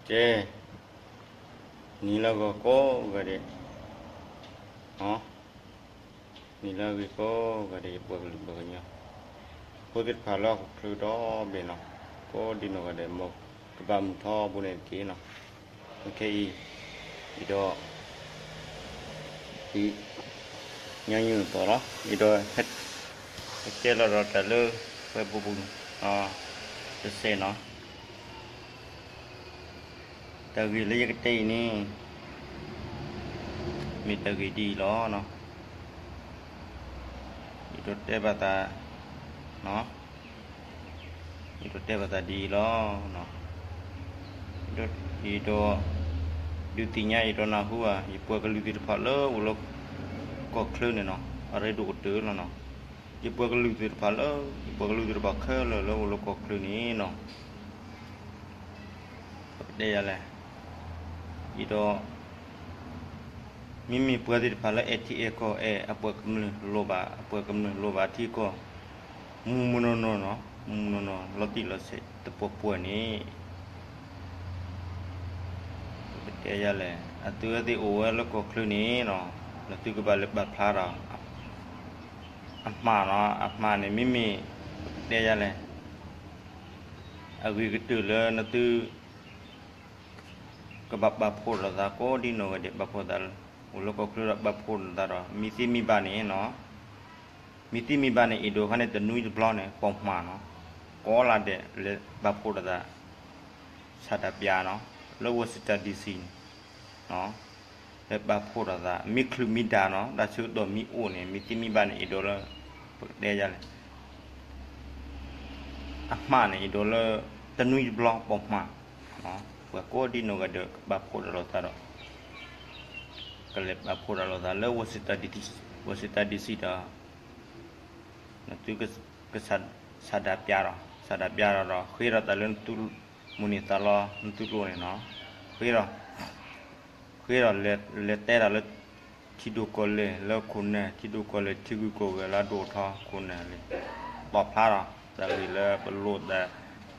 ကဲ, နံၤလၢအဂ့ၤကိးဂၤဒဲး, နံၤလၢအဂ့ၤကိးဂၤဒဲး ယပှၤကလုာ်ပှၤကညီ ဖိသ့ၣ်တဖၣ်လၢဟီၣ်ခိၣ်ချၢဒီဘ့ၣ်နီၤ, ကိးဒံနီၢ်ဂၤဒဲး မ်ကဘၣ်မုာ်ထီဘိန့ၣ်တက့ၢ်နီၤ. ခဲအံၤ ယဒီး ယ ညီနုၢ်သီလီၤ, ယဒီး ဟဲတဲလီၤဒီးတၢ်လၢ Facebook ပူၤ တစဲးနီၤ. တၢ်ဂ့ၢ်လၢယကတဲအံၤန့ၣ် မ့ၢ်တၢ်ဂ့ၢ်ဒ်အံၤလီၤ. ယဒိးတဲဘၣ်သး, ယဒိးတဲဘၣ်သးဒ်အံၤလီၤ. ယဒိး ဒုးသ့ၣ်ညါ ယဒိးနၢ်ဟူဧါ, ယပှၤကလုာ်သ့ၣ်တဖၣ်လၢအိၣ်လၢ ကီၢ်ချၢန့ၣ်နီၤ, အရ့ဒိၣ်ကတၢၢ်လီၤနီၤ. ယပှၤကလုာ်သ့ၣ်တဖၣ်လၢ ယပှၤကလုာ်သ့ၣ်တဖၣ်ခဲလၢာ်လၢအိၣ်လၢကီၢ်ချၢန့ၣ်နီၤ, ပကတဲယၤလဲၣ်, ယဒီး မ့မ့ၢ်ပှၤသ့ၣ်တဖၣ်လၢ အဲၣ်ထံအဲၣ်ကီၢ် အဲၣ်အပှၤကမျၢၢ်လိၣ်ဘၣ် အပှၤကမျၢၢ်လိၣ်ဘၣ်ထံကီၢ် မုၢ်မုၢ်နီၢ်နီၢ်နီၤ, မုၢ်မုၢ်နီၢ်နီၢ် လီၤတံၢ်လီၤဆဲးတပှဲၤပှဲၤန့ၣ် ပကတဲယၤလဲၣ်, အသုဝဲသ့ၣ်အိၣ်ဝဲလၢကီၢ်ချၢန့ၣ်နီၤ, နသုကဘၣ်လဲၤပာ်ဖျါဒီး အမၢ်နီၤ, အမၢ်န့ၣ် မ့မ့ၢ် ပကတဲယၤလဲၣ်, အဂ့ၤကတၢၢ်လၢနသု ကဘၣ်ပာ်ဖှိၣ်ဒီးသးကိးဒံနီၢ်ဂၤဒဲး ပာ်ဖှိၣ်သး အိၣ်လၢကီၢ်ချၢဒီးပာ်ဖှိၣ်ဒီးသးဒီး မ့ၢ်သ့မ့ၢ်ဘၣ်န့ၣ်နီၤ, မ့ၢ်သ့မ့ၢ်ဘၣ်န့ၣ် အဲၣ်ဒိးခါန့ၣ်တနွံတဘျီန့ၣ် ပိာ်မၢ်နီၤ, ကိးလၢဒဲး လဲၤပာ်ဖှိၣ်ဒီးသး ဆန္ဒပြနီၤ, လၢ Washington D C န့ၣ် လဲၤပာ်ဖှိၣ်ဒီးသး မ့ၢ်ချုးမ့ၢ်ဒါနီၤ, တၢ်ဆၢကတီၢ်မ့ၢ်အိၣ်န့ၣ် မ့ၢ်သ့မ့ၢ်ဘၣ်န့ၣ် အဲၣ်ဒိးလၢ ပကတဲယၤလဲၣ် အမၢ်န့ၣ် အဲၣ်ဒိးလၢ တနွံတဘျီပိာ်မၢ်, ပှၤကိးဒံနီၢ်ဂၤဒဲး ကပာ်ဖှိၣ်ဒီးလိာ်သးဒီး ကလဲၤပာ်ဖှိၣ်ဒီးလိာ်သးလၢ Washington D C ဒီး နသုက ဆန္ဒပြဒီး ဆန္ဒပြဒီး ဃ့ဒီးတၢ်လၢနသု မုၢ်နံၤသးလီ နသုလိၣ်န့ၣ်နီၤ, ဃ့ဒီး ဃ့ဒီး လဲၤတဲတၢ်လၢ ထံဒိၣ်ကီၢ်လဲၢ်လၢခိၣ်နၢ်, ထံဒိၣ်ကီၢ်လဲၢ် ထံဂုၤကီၢ်ဂၤလၢအဒိၣ်ထီခိၣ်နၢ်လံ, ပာ်ဖျါဒီး တၢ်ဂ့ၢ်လၢပလိၣ်, တၢ်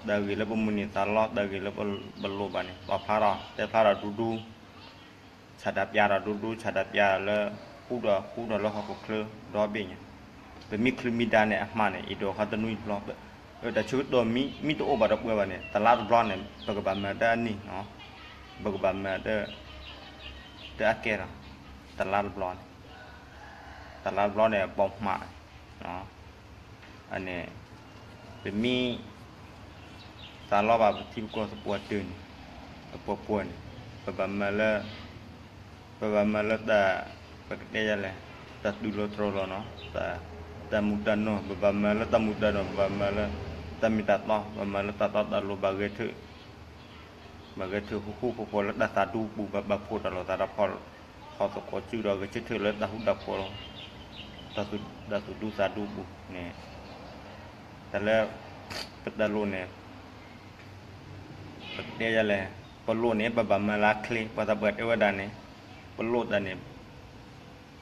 ဂ့ၢ်လၢပမုၢ်နံၤသးလီ တၢ်ဂ့ၢ်လၢပလိၣ်ဘၣ်န့ၣ် ပာ်ဖျါဒီး တဲဖျါဒီးဒူဒူ ဆန္ဒပြဒီးဒူဒူ ဆန္ဒပြဒီးလၢ ဃူဒီးဃူဒီးလၢဟီၣ်ခိၣ်ချၢဒီဘ့ၣ်ညါ, ပမ့ၢ်ချုးမ့ၢ်ဒါန့ၣ် အမၢ်န့ၣ် အဲၣ်ဒိးခါတနွံတဘျီ, တၢ်ဆၢကတီၢ်မ့ၢ်တအိၣ်ဘၣ်ဒီးပှဲၤဘၣ်န့ၣ် တလါတဘျီန့ၣ် ပကဘၣ်မၤတၢ်အနံၣ်နီၤ, ပကဘၣ်မၤတၢ်အကဲဒီး တလါတဘျီန့ၣ်, တလါတဘျီန့ၣ် ပိာ်မၢ် အန့ၣ် ပမ့ၢ် သးလီဘၣ်ပထံပကီၢ်သပှၢ်တၢၢ်န့ၣ်, သပှၢ်ပှၢ်န့ၣ် ပဘၣ်မၤလၢ ပဘၣ်မၤလၢတၢ် ပကတဲယၤလဲၣ်, တၢ်တုၤလီၤတြီၤလီၤနီၤ, တၢ်မူးတၢ်နီၢ် ပဘၣ်မၤလၢတၢ်မူးတၢ်နီၢ် ပဘၣ်မၤလၢ တၢ်မ့ၢ်တၢ်တီ ပဘၣ်မၤလၢတၢ်တီတၢ်လိၤ ဘၣ်ဂဲၤထၢၣ် ဘၣ်ဂဲၤထၢၣ်ဃူဃူဖိးဖိးလၢတၢ်သးဒူပူၤ ဘၣ်ပာ်ဖှိၣ်တၢ်လိာ်သးဒီး ဖီၣ်သကိးစုဒီးဂဲၤဆၢထၢၣ်လၢတၢ်ဃူတၢ်ဖိးလီၤ, တၢ်သူၣ်ဒူသးဒူပူၤန့ၣ်, တၢ်လၢ ပတၢ်လိၣ်န့ၣ် ပကတဲယၤလဲၣ်, ပလိၣ်န့ၣ် ပဘၣ်မၤလၢချ့, ပှၤသးပှၢ်တဲဝဲဒၣ်န့ၣ်, ပလိၣ်တၢ်န့ၣ်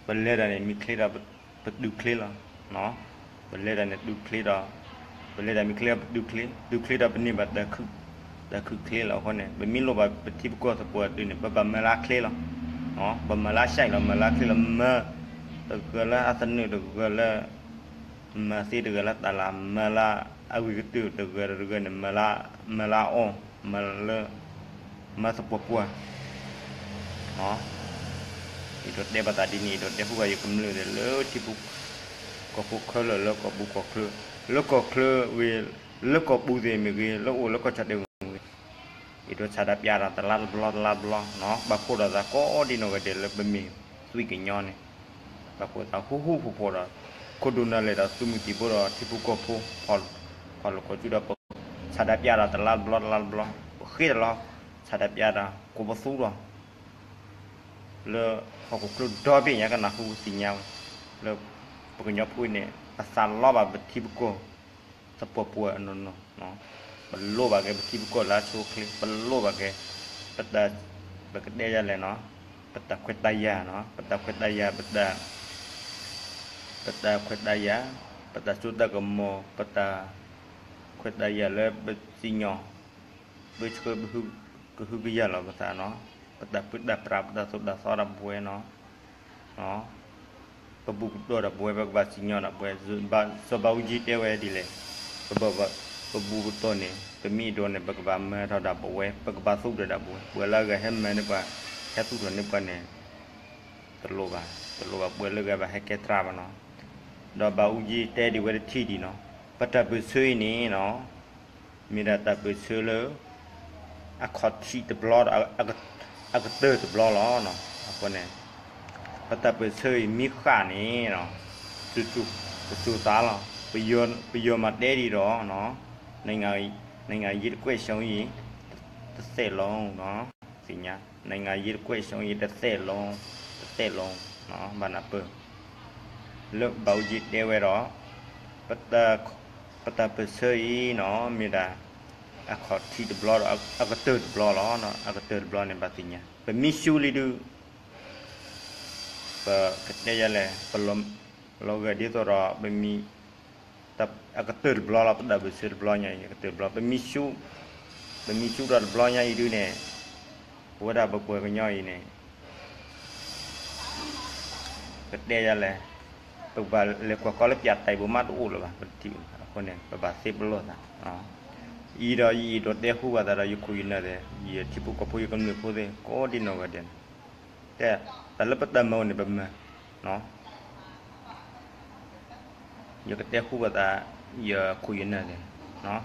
ပလဲၤတၢ်န့ၣ် မ့ၢ်ချ့ဒီး ပတုၤချ့လီၤ. ပလဲၤတၢ်န့ၣ်တုၤချ့ဒီး ပလဲၤတၢ်မ့ၢ်ချ့ဒီးပတုၤချ့, တုၤချ့ဒီးပန့ၢ်ဘၣ် တၢ်ခုၣ်ချ့လီၤ. အဃိန့ၣ် ပမ့ၢ်လိၣ်ဘၣ်ပထံပကီၢ်သပှၢ်တၢၢ်န့ၣ် ပဘၣ်မၤလၢချ့လီၤ. ပမၤလၢဆဲးလီၤ, မၤလၢချ့လီၤ, မၤ တဂၤလၢအသနၢၣ် တဂၤလၢ မၤသ့တဂၤလၢတၢ်လၢ်, မၤလၢအဂ့ၤကတၢၢ် တဂၤဒီးတဂၤန့ၣ် မၤလၢ မၤလၢအီၣ် မၤလၢ မၤသပှၢ်ပှၢ် ယဒိးတဲဘၣ်သးဒ်န့ၣ်, ယဒိးတဲဃုာ်ဘၣ်ယကမျၢၢ်ဒီး လၢထံဖိကီၢ်ဖိခဲလၢာ် လၢကီၢ်ပူၤကီၢ်ချၢ, လၢကီၢ်ချၢဂ့ၤ, လၢကီၢ်ပူၤသ့ၣ်မ့ၢ်ဂ့ၤ, လၢအိၣ်လၢကီၢ်ဆၣ်တဲာ်မ့ၢ်ဂ့ၤ, ယဒိးဆန္ဒပြတၢ်တလါတဘျီတလါတဘျီ, ပာ်ဖှိၣ်ဒီးသးကိးဒံနီၢ်ဂၤဒဲးလၢပမ့ၢ် သွံၣ်ကညီန့ၣ်, ပာ်ဖှိၣ်သးဃူဃူဖိးဖိးဒီး ခိၣ်ဒိၣ်နၢ်လဲၢ်ဒီးသုးမုၢ်သံၣ်ဘိဒီးထံဖိကီၢ်ဖိ ဖီၣ်လိာ်ကီၢ်စုဒီး ပဆန္ဒပြတၢ်တလါတဘျီတလါတဘျီ, ပဃ့တၢ်လီၤ ဆန္ဒပြတၢ် ကိးပသူဒီး လၢဟီၣ်ခိၣ်ချၢဒီဘ့ၣ်ညါ ကနၢ်ဟူသ့ၣ်ညါဝဲ လၢပကညီဖိအံၤန့ၣ် ပသးလီဘၣ်ပထံပကီၢ် သပှၢ်ပှၢ်အနီၢ်နီၢ်, ပလိၣ်ဘၣ်က့ၤပထံပကီၢ်လၢအဆိအချ့, ပလိၣ်ဘၣ်က့ၤ ပတၢ် ပကတဲယၤလဲၣ်နီၤ, ပတၢ်ခွဲးတၢ်ယာ်နီၤ, ပတၢ်ခွဲးတၢ်ယာ် ပတၢ် ပတၢ်ခွဲးတၢ်ယာ်, ပတၢ်စိတၢ်ကမီၤ, ပတၢ်ခွဲးတၢ်ယာ်လၢပစံၣ်ညီၣ် ပဆှၢပဟု ကဟုကယာ်လီၤပသးနီၤ, ပတၢ်ပၢတၢ်ပြး ပတၢ်သိၣ်တၢ်သီဒီးပဝဲနီၤ, ပဘူၣ်ပတီၢ်ဒီးပဝဲ ပကဘၣ်စံၣ်ညီၣ်ဒီးပဝဲ, စီၤဘးအူကၠံတဲဝဲဒ်လဲၣ်, ပဘူၣ်ပတီၢ်န့ၣ် ပမ့ၢ်အဲၣ်ဒိးန့ၣ် ပကဘၣ်မၤထီၣ်ဒၣ်ပဝဲ, ပကဘၣ်သူၣ်ထီၣ်ဒၣ်ပဝဲ, ပှၤလၢအဂၤဟဲမၤန့ၢ်ပှၤ ဟဲသူၣ်ထီၣ်န့ၢ်ပှၤန့ၣ် တလိၣ်ဘၣ်, တလိၣ်ဘၣ်ပှၤလၢအဂၤဘၣ်ဟဲကဲတြၢ်ဘၣ်နီၤ. ဒီးဘးအူကၠံတဲဒ်ဝဲတထံၣ်ဒံးနီၤ, ပတၢ်ပၢၢ်ဆၢအံၤန့ၣ်နီၤ မ့ၢ်ဒၣ်တၢ်ပၢၢ်ဆၢလၢ အခီၣ်ထံးတဘျီဒီး အကတၢၢ်တဘျီလီၤ. အဃိန့ၣ် ပတၢ်ပၢၢ်ဆၢအံၤမ့ၢ်ဃၣ်န့ၣ် ကစိၤသးလီၤ. ပယီၤမၤတဲဒံးဒီး နိုင်ငံရေးတကွဲးရှုံးအံၤ တသဲးလီၤ, သ့ၣ်ညါ နိုင်ငံရေးတကွဲးရှုံးအံၤ တသဲးလီၤ, တသဲးလီၤ, ဘၣ်နၢ်ပၢၢ် လၢဘးအူကၠံတဲဝဲဒီး ပတၢ်ပၢၢ်ဆၢအံၤနီၤ မ့ၢ်ဒၣ် အခီၣ်ထံးတဘျီဒီး အကတၢၢ်တဘျီလီၤ. အကတၢၢ်တဘျီန့ၣ် ဘၣ်သ့ၣ်ညါ ပမ့ၢ်ရှုံးလံဒုး ပကတဲယၤလဲၣ် ပလီၤဂာ်ဒ်သိးဒီး ပမ့ၢ် အကတၢၢ်တဘျီလီၤ. ပတၢ်ပၢၢ်ဆၢတဘျီညါအံၤ အကတၢၢ်တဘျီ ပမ့ၢ် ပမ့ၢ်ရှုံးဒီးတဘျီညါအံၤဒုးန့ၣ် ပဝဲဒၣ်ပပှၤကညီအံၤန့ၣ် ပတဲယၤလဲၣ် ပကဘၣ်လဲၤကွၢ်ကီလၢပၠးတံးဘိးမးတအိၣ်လၢၤဘၣ် ပတထံၣ်အဃိန့ၣ် ပဘၣ်သ့ပလီၢ်သး အံၤဒီးယအဲၣ်ဒိးတဲဟူဘၣ်သးဒီးယခိၣ်ယနၢ်သ့ၣ် ယထံဖိကီၢ်ဖိယကမျၢၢ်ဖိသ့ၣ် ကိးဒံနီၢ်ဂၤဒဲးန့ၣ် တဲ တၢ်လၢပတၢ်မၤအိၣ်န့ၣ် ပမၤ ယကတဲဟူဘၣ်သး ယခိၣ်ယနၢ်သ့ၣ်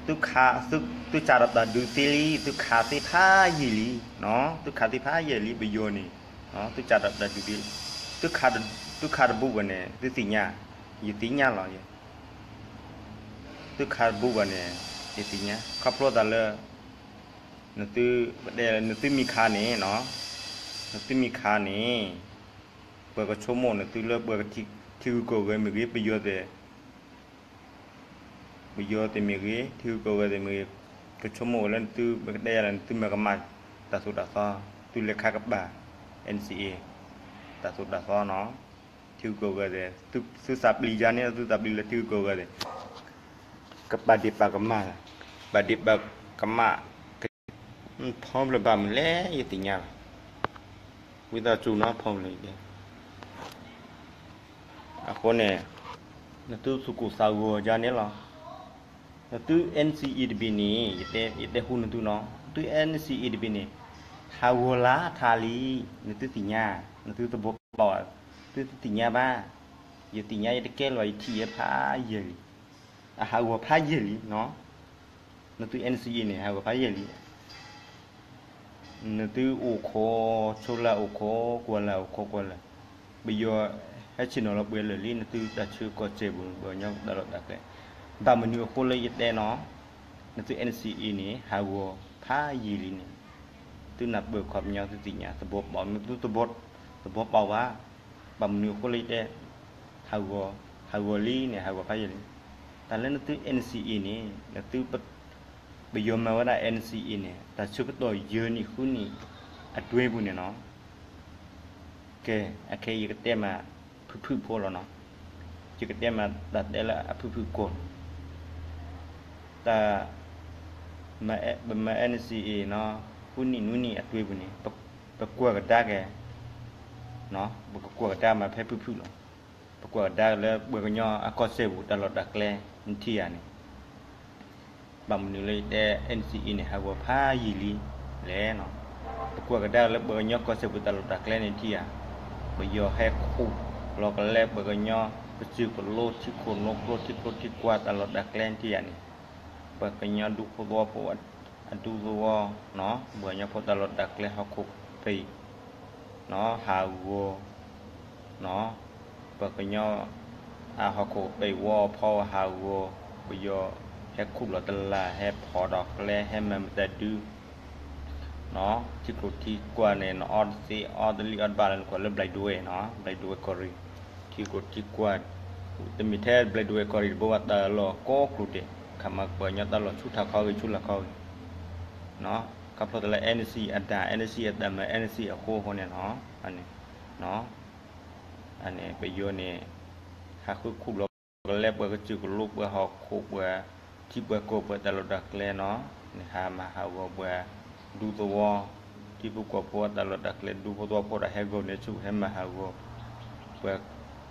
သုခး သုစးထီၣ်တၢ်ဒုးသ့လံ သုခးသ့ဖးယံာ်လံ သုခးသ့ဖးယံာ်လံ ပယီၤန့ၣ် သုစးထီၣ်တၢ်ဒုးသ့လံ သုခးတဘူၣ်ဘၣ်န့ၣ် သုသ့ၣ်ညါ ယသ့ၣ်ညါလီၤ သုခးတဘူၣ်ဘၣ်န့ၣ် ယသ့ၣ်ညါ ခီဖျိသးလၢ နသု ပတဲ နသုမ့ၢ်ခးန့ၣ် နသုမ့ၢ်ခးန့ၣ် ပှၤကဆိကမိၣ်နသုလၢပှၤကထံဂုၤကီၢ်ဂၤမ့ၢ်ဂ့ၤ ပယီၤသ့ၣ် ပယီၤသ့ၣ်မ့ၢ်ဂ့ၤ ထံဂုၤကီၢ်ဂၤသ့ၣ်မ့ၢ်ဂ့ၤ ကဆိကမိၣ်ဝဲလၢနသု ပကတဲယၤလၢနသုမၤကမၣ်တၢ်သိၣ်တၢ်သီ သုလဲၤခးကပၤ NCA တၢ်သိၣ်တၢ်သီနီၤ ထံဂုၤကီၢ်ဂၤသ့ၣ် သုသးပျံၤယၤန့ၣ် သုသးပျံၤလၢထံဂုၤကီၢ်ဂၤသ့ၣ် ကပာ်ဒ့ၣ်ပာ်ကမၣ် ပာ်ဒ့ၣ်ပာ်ကမၣ် ဖီပလၢဘၣ်မနုၤလဲၣ် ယသ့ၣ်ညါလီၤ ဝံသးစူၤနီၤ ဖီပလၢ အဃိန့ၣ် နသုသူၣ်ကိၢ်သးဂီၤယၤန့ၣ်လီၤ နသု NCA တဘ့ၣ်န့ၣ် ယတဲဟူနသုနီၤ နသု NCA တဘ့ၣ်န့ၣ် ဟးဂီၤလၢထးလံ နသုသ့ၣ်ညါ နသုသဘီပီၣ် သုသ့ၣ်ညါဘၣ် ယသ့ၣ်ညါ ယတကဲလၢၤဘၣ် ယထံၣ်ယဲဖးယံာ်လံ အဟးဂီၤဖးယံာ်လံနီၤ နသု NCA န့ၣ် ဟးဂီၤဖးယံာ်လံ နသုအိၣ်ခိး ဆိလၢအိၣ်ခိးကွၢ်လၢ အိၣ်ခိးကွၢ်လၢ ပယီၤဟဲဆ့ၣ်နီၤလီၤပှဲၤလၢာ်လံ နသုတၢ်ဆၢကီၢ်စဲၣ်ပူၤ ပှၤကညီတၢ်လီၢ်တၢ်ကျဲ ဘၣ်မနုၤအဃိလၢယတဲနီၤ နသု NCA န့ၣ် ဟးဂီၤဖးယံာ်လံန့ၣ် သုနၢ်ပၢၢ်ခီပညီသုသ့ၣ်ညါ သဘီပီၣ် နသုသဘီပီၣ်ဘၣ် ဘၣ်မနုၤအဃိလၢယတဲ ဟးဂီၤ ဟးဂီၤလံန့ၣ် ဟးဂီၤဖးယံာ်လံ တၢ်လၢနသု NCA န့ၣ် နသု ပယီၤမၤဝဲဒၣ် NCA န့ၣ် တၢ်ဆၢကတီၢ်ယဲၢ်နံၣ်ဃုနံၣ် အတွဲပူၤန့ၣ်နီၤ ကဲ အခဲအံၤယကတဲမး ဖုၣ်ဖုၣ်ဖိလီၤနီၤ ယကတဲမးတၢ်တဲလၢအဖုၣ်ဖုၣ်ကိာ် တၢ် ပမၤ NCA နီၤ ဃုနံၣ်နွံနံၣ်အတွဲပူၤန့ၣ် ပကွၢ်ကဒါက့ၤ ပကကွၢ်ကဒါမးဖဲဖုၣ်ဖုၣ်လီၤ ပကွၢ်ကဒါလၢပှၤကညီအကီၢ်စဲၣ်ပူၤတၢ်လီၢ်တၢ်ကျဲ နထံၣ်ယၤန့ၣ် ဘၣ်မနုၤလၢယတဲ NCA န့ၣ် ဟးဂီၤဖးယံာ်လံလဲၣ်နီၤ ပကွၢ်ကဒါလၢပှၤကညီကီၢ်စဲၣ်ပူၤတၢ်လီၢ်တၢ်ကျဲန့ၣ်ထံၣ်ယၤ ပယီၤဟဲခူၣ်လီၤကလဲပှၤကညီ ကစၢၢ်ကလိထံခိၣ်နိကျိထံကျိထံကွၢ်တၢ်လီၢ်တၢ်ကျဲန့ၣ်ထံၣ်ယၤန့ၣ် ပှၤကညီဒူဖိသဝီဖိ အဒူသဝီ ပှၤကညီဖိတၢ်လီၢ်တၢ်ကျဲဟီၣ်ခိၣ်ပံး ဟးဂီၤ ပှၤကညီ အဟီၣ်ခိၣ်ပံးဝီဖီဟးဂီၤ ပယီၤဟဲခူၣ်လီၤတလၢ် ဟဲဖီၣ်ဒီးကျဲ ဟဲမၤမတၤဒု ထံကျိထံကွၢ်န့ၣ် နအီတသ့အီတလံၣ်အီတဘၣ်လၢနကွၢ်လၢဘျဲၣ်ဒဝဲၢ်နီၤ ဘျဲၣ်ဒဝဲၢ်ကီၢ်ရ့ၣ် ထံကျိထံကွၢ် တမ့ၢ်ထဲဘျဲၣ်ဒဝဲၢ်ကီၢ်ရ့ၣ်တဘိဘၣ် တၢ်လီၢ်ကိးကျိၤဒဲး ခးမၤပှၤကညီတၢ်လီၢ်ဆူၣ်ထးခီဂ့ၤ ဆူၣ်လၢခီဂ့ၤ ခီဖျိတၢ်လၢ NCA အတၢ် NCA အတၢ်မၤ NCA အဃိအဃိန့ၣ်နီၤ အန့ၣ် အန့ၣ် ပယီၤန့ၣ် ဟးဃုခူၣ်လီၤကလဲပှၤကစၢၢ်ကလိပှၤဟီၣ်ခိၣ်ပှၤ ထံပှၤကီၢ်ပှၤတၢ်လီၢ်တၢ်ကျဲနီၤ နဟးမၤဟးဂီၤပှၤဒူသဝီ, ထံဖိကီၢ်ဖိအတၢ်လီၢ်တၢ်ကျဲဒူဖိသဝီဖိဒီးဟဲဂီၤန့ၣ်ဆူၣ် ဟဲမၤဟးဂီၤ ပှၤ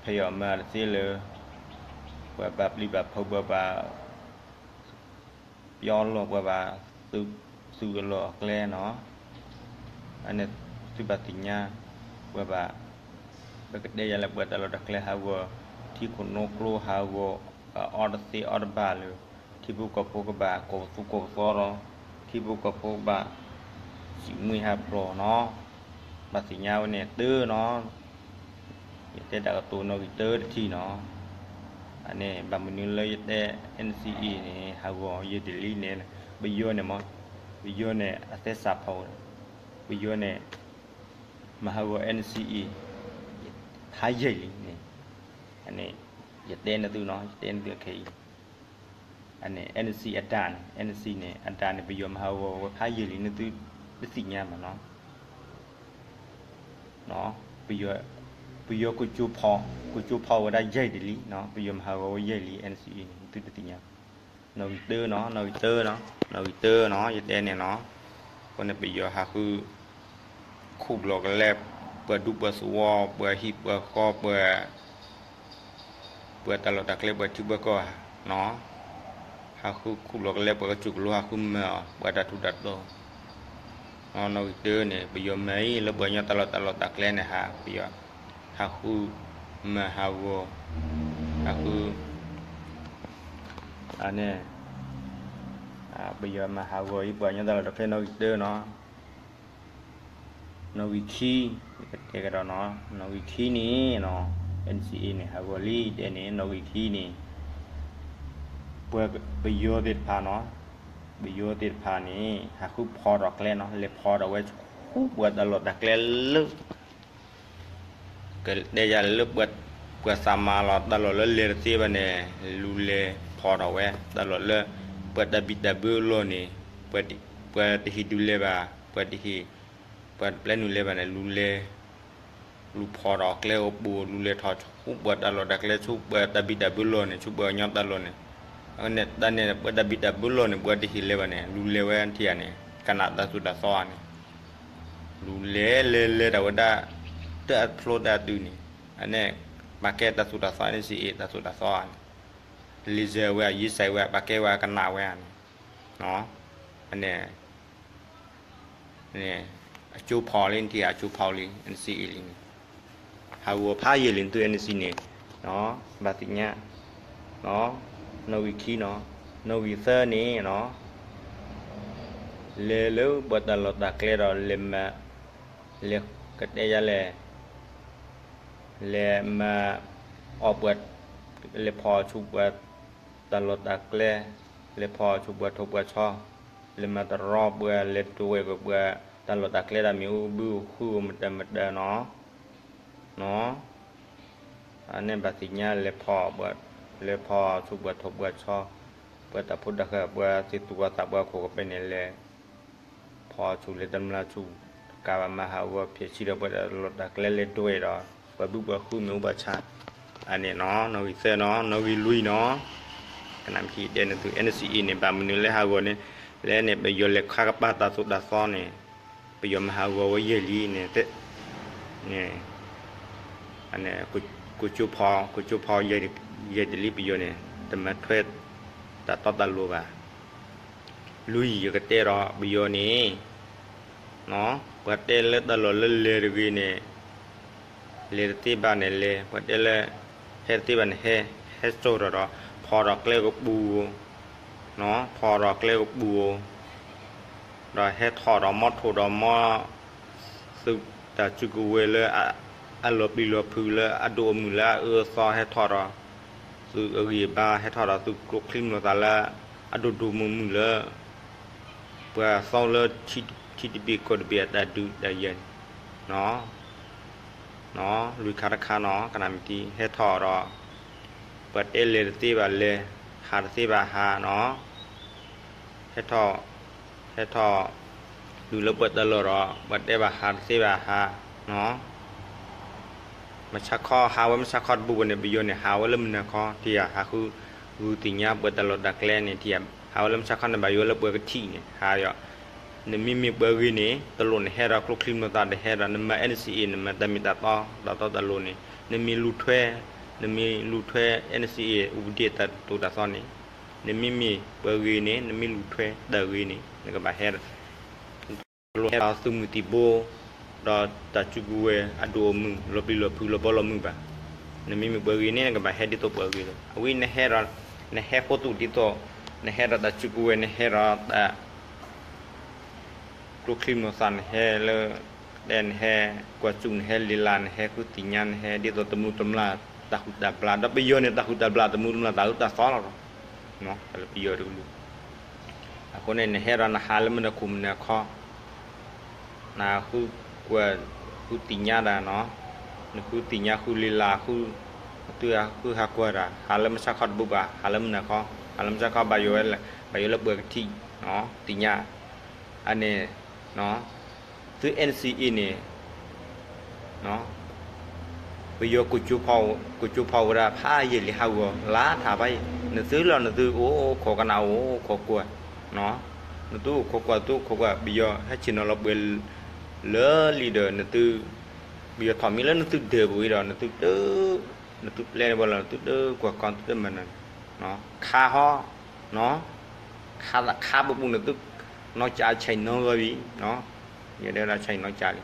ဖဲအီၣ်မၤတသ့လၢ ပှၤဘၣ်ပျံၤဘၣ်ဖုးပှၤဘၣ် ပျီလီၤပှၤဘၣ် သုးအလီၢ်အကျဲနီၤ, အန့ၣ်သုဘၣ်သ့ၣ်ညါ ပှၤဘၣ် ပကတဲယၤလၢပှၤတၢ်လီၢ်တၢ်ကျဲဟးဂီၤ ထံခိၣ်နိကျိဟးဂီၤ အီတသ့အီတဘၣ်လၢ ထံဖိကီၢ်ဖိကဘၣ်ကိးပသူကိးပသီဒီး ထံဖိကီၢ်ဖိကဘၣ် စံးမှံဟးဖျိးနီၤ, ဘၣ်သ့ၣ်ညါဝဲန့ၣ်တၢ်နီၤ ယတဲတၢ်ကတိၤနီၣ်ဂံၢ်တၢတထံၣ်နီၤ, အန့ၣ်ဘၣ်မနုၤလၢယတဲ NCA န့ၣ် ဟးဂီၤယဲၢ်တလံန့ၣ် ပယီၤန့ၣ်မ့ၢ် ပယီၤန့ၣ် အသဲစးဖီဝဲ ပယီၤန့ၣ် မၤဟးဂီၤ NCA ဖးယံာ်လံန့ၣ်, အန့ၣ် ယတဲနသုနီၤ ယတဲနသုအခဲအံၤ အန့ၣ် NCA အတၢ်န့ၣ် NCA န့ၣ် အတၢ်န့ၣ် ပယီၤမၤဟးဂီၤဝဲဖးယံာ်လံန့ၣ် သုတသ့ၣ်ညါဘၣ်နီၤ, ပယီၤ ပယီၤကကၠိဖီ ကကၠိဖီဝဲဒၣ်ယံာ်ဒ်လံ, ပယီၤမၤဟးဂီၤဝဲယံာ်လံ NCA န့ၣ် သုတသ့ၣ်ညါ, နီၣ်ဂံၢ်တၢနီၤ နီၣ်ဂံၢ်တၢနီၤ နီၣ်ဂံၢ်တၢနီၤ ယတဲန့ၣ်နီၤ, အဃိန့ၣ် ပယီၤဟးဃု ခူၣ်လီၤကလဲ ပှၤဒူပှၤသဝီ ပှၤဟံၣ်ပှၤဃီ ပှၤ ပှၤတၢ်လီၢ်တၢ်ကျဲ ပှၤထံပှၤကီၢ်နီၤ, ဟးဃုခူၣ်လီၤကလဲ ပှၤကစူၢ်ကလိ ဟးဃုမၤအီၤ ပှၤတၢ်ထူးတၢ်တီၤ, နီၣ်ဂံၢ်တၢန့ၣ် ပယီၤမၤအံၤလၢပှၤကညီတၢ်လီၢ်တၢ်လီၢ်တၢ်ကျဲန့ၣ် ဟး ပယီၤ ဟးဃု မၤဟးဂီၤ ဟးဃု အန့ၣ် ပယီၤမၤဟးဂီၤအံၤ ပှၤကညီတၢ်လီၢ်တၢ်ကျဲ နီၣ်ဂံၢ်တၢနီၤ, နီၣ်ဂံၢ်ခံ ယကတဲကဒီးနီၤ နီၣ်ဂံၢ်ခံန့ၣ်နီၤ NCA န့ၣ် ဟးဂီၤလံတဲန့ၣ် နီၣ်ဂံၢ်ခံန့ၣ် ပှၤပယီၤသ့ၣ်တဖၣ်နီၤ, ပယီၤသ့ၣ်တဖၣ်န့ၣ် ဟးဃုဖီထီၣ်ကျဲနီၤ လဲၤဖီထီၣ်ဝဲဆူပှၤတၢ်လီၢ်တၢ်ကျဲလၢ ကတဲယၤလၢ ပှၤသးမၤလီၤတၢ်လီၢ်လၢလဲၤတသ့ဘၣ်န့ၣ် လူၤလဲၤဖီထီၣ်ဝဲ တၢ်လီၢ်လၢ ပှၤတၢ်ဘံၣ်တၢ်ဘၢအလီၢ်န့ၣ် ပှၤတဟ့ၣ်ဒုးလဲၤဘၣ် ပှၤတဟ့ၣ် ပှၤတပျဲနုာ်လဲၤဘၣ်န့ၣ် လူၤလဲၤ လူၤဖီထီၣ်ကျဲအိၣ်ပူၤ လူၤလဲၤထီၣ်ဆူပှၤတၢ်လီၢ်တၢ်ကျဲ ဆူပှၤတၢ်ဘံၣ်တၢ်ဘၢလီၢ်န့ၣ် ဆူပှၤကညီတၢ်လီၢ်န့ၣ်, အန့ၣ်တၢ်န့ၣ် ပှၤတၢ်ဘံၣ်တၢ်ဘၢလီၢ်န့ၣ် ပှၤတဟ့ၣ်လဲၤဘၣ်န့ၣ် လူၤလဲၤဝဲထံၣ်ဧါန့ၣ် ကနၣ်တၢ်သိၣ်တၢ်သီဧါန့ၣ် လူၤလဲၤလဲၤလဲၤတၢ်ဝဲဒၣ် တၢ်အဖျိတၢ်အတုၤန့ၣ်, အန့ၣ် ပာ်ကဲတၢ်သိၣ်တၢ်သီ NCA တၢ်သိၣ်တၢ်သီဧါန့ၣ်, လံာ်စဲးဝဲ ယံစဲးဝဲ ပာ်ကဲဝဲကနၣ်ဝဲဧါန့ၣ်, အန့ၣ် အကၠိဖီလံ နထံၣ်ဧါ အကၠိဖီလံ NCA လံန့ၣ်, ဟးဂီၤဖးယံာ်လံ နသု NCA န့ၣ်, ဘၣ်သ့ၣ်ညါ, နီၣ်ဂံၢ်ခံနီၤ, နီၣ်ဂံၢ်သၢန့ၣ်နီၤ, လဲၤလၢပှၤတၢ်လီၢ်တၢ်ကျဲဒီး လဲၤမၤ, လဲၤကတဲယၤလဲၣ်, လဲၤမၤအီၣ်ပှၤ, လဲၤဖီၣ်ဆူပှၤတၢ်လီၢ်တၢ်ကျဲ, လဲၤဖီၣ်ဆူပှၤထိၣ်ပှၤဆီ, လဲၤမၤတရီပှၤ လဲၤဒွဲၣ်ကွံာ်ပှၤတၢ်လီၢ်တၢ်ကျဲ တၢ်မ့ၢ်အိၣ်ဘုအိၣ်ဟုၣ်အိၣ်မတၤမတၤနီၤ, နီၤ, အန့ၣ်ဘၣ်သ့ၣ်ညါလဲၤဖီၣ်, လဲၤဖီၣ်ဆူပှၤထိၣ်ပှၤဆီ, ပှၤတၢ်ဖိတၢ်ဃၢၤ ပှၤသ့ၣ်သူၣ်ကီၢ်သးပှၤခိၣ်ကပၤန့ၣ်လဲၤ ဖီၣ်ဆူလဲၤတမျၢ်ဆူၣ်, တကးဘၣ်မၤဟးဂီၤဖျဲးဆံဒီးပှၤတၢ်လီၢ်တၢ်ကျဲလဲၤဒွဲၣ်ဒီး ပှၤဘုပှၤဟုၣ်မ့ၢ်အိၣ်ဘၣ်ဆၣ်, အန့ၣ်နီၤ နီၣ်ဂံၢ်သၢနီၤ နီၣ်ဂံၢ်လွံၢ်နီၤ, ကနၣ်မ့ၢ်ထံၣ်တဲနသု NCA န့ၣ် ဘၣ်မနုၤလၢဟးဂီၤန့ၣ်, လဲၣ်န့ၣ် ပယီၤလဲၤခးကပၤတၢ်သိၣ်တၢ်သီန့ၣ်, ပယီၤမၤဟးဂီၤဝဲယဲၢ်လံန့ၣ်, န့ၣ် ကကၠိဖီ, ကကၠိဖီ ယဲၢ်တလံပယီၤန့ၣ် တမၤထွဲတၢ်တီတၢ်လိၤဘၣ်. လွံၢ်ယကတဲဒီးပယီၤန့ၣ်, ပှၤတဲလၢတၢ်လီၢ်လၢလဲၤတဂ့ၤန့ၣ်, လဲၤတသ့ဘၣ်န့ၣ်လဲၤ, ပှၤတဲလၢ ဟဲတသ့ဘၣ်န့ၣ်ဟဲ, ဟဲစိာ်ထီၣ်ဒီး ဖီၣ်ထီၣ်ကျဲကပူၤဧိၤ, ဖီၣ်ထီၣ်ကျဲကပူၤဧိၤ, ဒီးဟဲထီၣ်ဒီးမီထိၣ်ဒီးမီ သုးတၢ်စုကဝဲၤလၢ အလီၤပျံၤလီၤဖုးလၢအဒိၣ်အမုၢ်လၢအအၢအသီ ဟဲထီၣ်ဒီး သုးအဂံၢ်အဘါ ဟဲထီၣ်ဒီးသုးကျိချံမျိာ်သးလၢ အဒိၣ်ဒိၣ်မုၢ်မုၢ်လၢ ပှၤသီလၢထံတဘ့ၣ်ကီၢ်တဘ့ၣ်အတၢ်ဒုးတၢ်ယၤန့ၣ်, လွံၢ်ခါတခါနီၤ ကနၣ်မ့ၢ်ထံၣ် ဟဲထီၣ်ဒီး ပှၤတဲလဲၤတသ့ဘၣ်လဲၤ, ဟးတသ့ဘၣ်ဟးနီၤ ဟဲထီၣ်, ဟဲထီၣ် ဒုးလၢပှၤတၢ်လီၢ်ဒီး ပှၤတဲဘၣ်ဟးတသ့ဘၣ်ဟး, မုၢ်ဆါခီ ဟးဝဲမုၢ်ဆါခီတဘူၣ်ဘၣ်န့ၣ် ပယီၤန့ၣ် ဟးဝဲလၢမုၢ်နၤခီ ထံၣ်ဧါ ဟးဃု ဂုာ်သ့ၣ်ညါပှၤတၢ်လီၢ်တၢ်ကျဲန့ၣ် ထံၣ်ဧါ ဟးဝဲလၢမုၢ်ဆါခီန့ၣ် ဘၣ်ယိၣ်လၢပှၤကထံၣ်န့ၣ် ဟးယီၤ, နမ့မ့ၢ်ပှၤဂ့ၤန့ၣ် တလိၣ်နဟဲဒီးကျိချံမျိာ်သၣ် တဟဲဒီး နမၤ NCA နမၤတၢ်မ့ၢ်တၢ်တီ တၢ်တီတၢ်လိၤန့ၣ် နမ့ၢ်လူၤထွဲ, နမ့ၢ်လူၤထွဲ NCA အူပဒ့ၣ်တၢ်တိာ်တၢ်သီန့ၣ်, နမ့မ့ၢ်ပှၤဂ့ၤန့ၣ် နမ့ၢ်လူၤထွဲတၢ်ဂ့ၤန့ၣ် နကဘၣ်ဟဲဒီး ဟဲဒီးသုးမုၢ်သံၣ်ဘိ ဒီးတၢ်စုကဝဲၤအဒိၣ်အမုၢ် လီၤပျံၤလီၤဖုး လီၤဘီလီၤမုၢ်ဘၣ်. နမ့မ့ၢ်ပှၤဂ့ၤန့ၣ် နကဘၣ်ဟဲဒ်သိးပှၤဂ့ၤလီၤ. အဝဲနဟဲဒီး နဟဲဃိာ်သူၣ်ဒ်သိး နဟဲဒီးတၢ်စုကဝဲၤ နဟဲဒီးတၢ် ကျိချံမျိာ်သၣ် နဟဲလၢ တဲနဟဲ ကွၢ်စူၣ် နဟဲလံလၤ နဟဲဃုသ့ၣ်ညါ နဟဲဒ်သိးတမုာ်တမျၢ် တၢ်ဟုၣ်တၢ်ဘျၣ် ဒီးပယီၤန့ၣ် တၢ်ဟုၣ်တၢ်ဘျၣ်တမုာ်တမျၢ် တၢ်အၢတၢ်သီလီၤ. တၢ်လၢပယီၤတကလုာ် အဃိန့ၣ် နဟဲဒီးနဟးလၢမနုၤခိၣ်မနုၤခီ နဃုကွၢ် ဃုသ့ၣ်ညါတၢ်နီၤ, နဃုသ့ၣ်ညါ ဃုလံလၤ ဃု သုဃုဟးကွၢ်တၢ် ဟးလၢမုၢ်ဆါခီတဘူၣ်ဘၣ် ဟးလၢမနုၤခီ ဟးလၢမုၢ်ဆါခီ ဘၣ်ယိၣ်လၢပှၤကထံၣ် သ့ၣ်ညါ အန့ၣ် သု NCA အံၤန့ၣ် ပယီၤ ကၠိဖီဝဲဒၣ်ဖးယံာ်လံ ဟးဂီၤလါထးဖးယံာ် နသုလီၤ နသုအိၣ်ခိးကနၣ် အိၣ်ခိးကွၢ်, နသုအိၣ်ခိးကွၢ် သုအိၣ်ခိးကွၢ် ပယီၤဟဲဆ့ၣ်နီၤလီၤပှဲၤ လၢလံဒီး နသု ပယီၤထီၣ်မံလၢနသုဒၢးပူၤဝံၤဒီး နသုတ နသုပျဲန့ၢ်ဝဲလီၤ နသုတကွၢ်ကီ နသုတမၤနၢၤန့ၣ် ခါဟီ ခါပူၤပူၤ နသု နီၢ်ကၠးဆဲးနီၢ်ဂီၤဝံၤ ယတဲဝဲဒၣ်ဆဲးနီၢ်ကၠး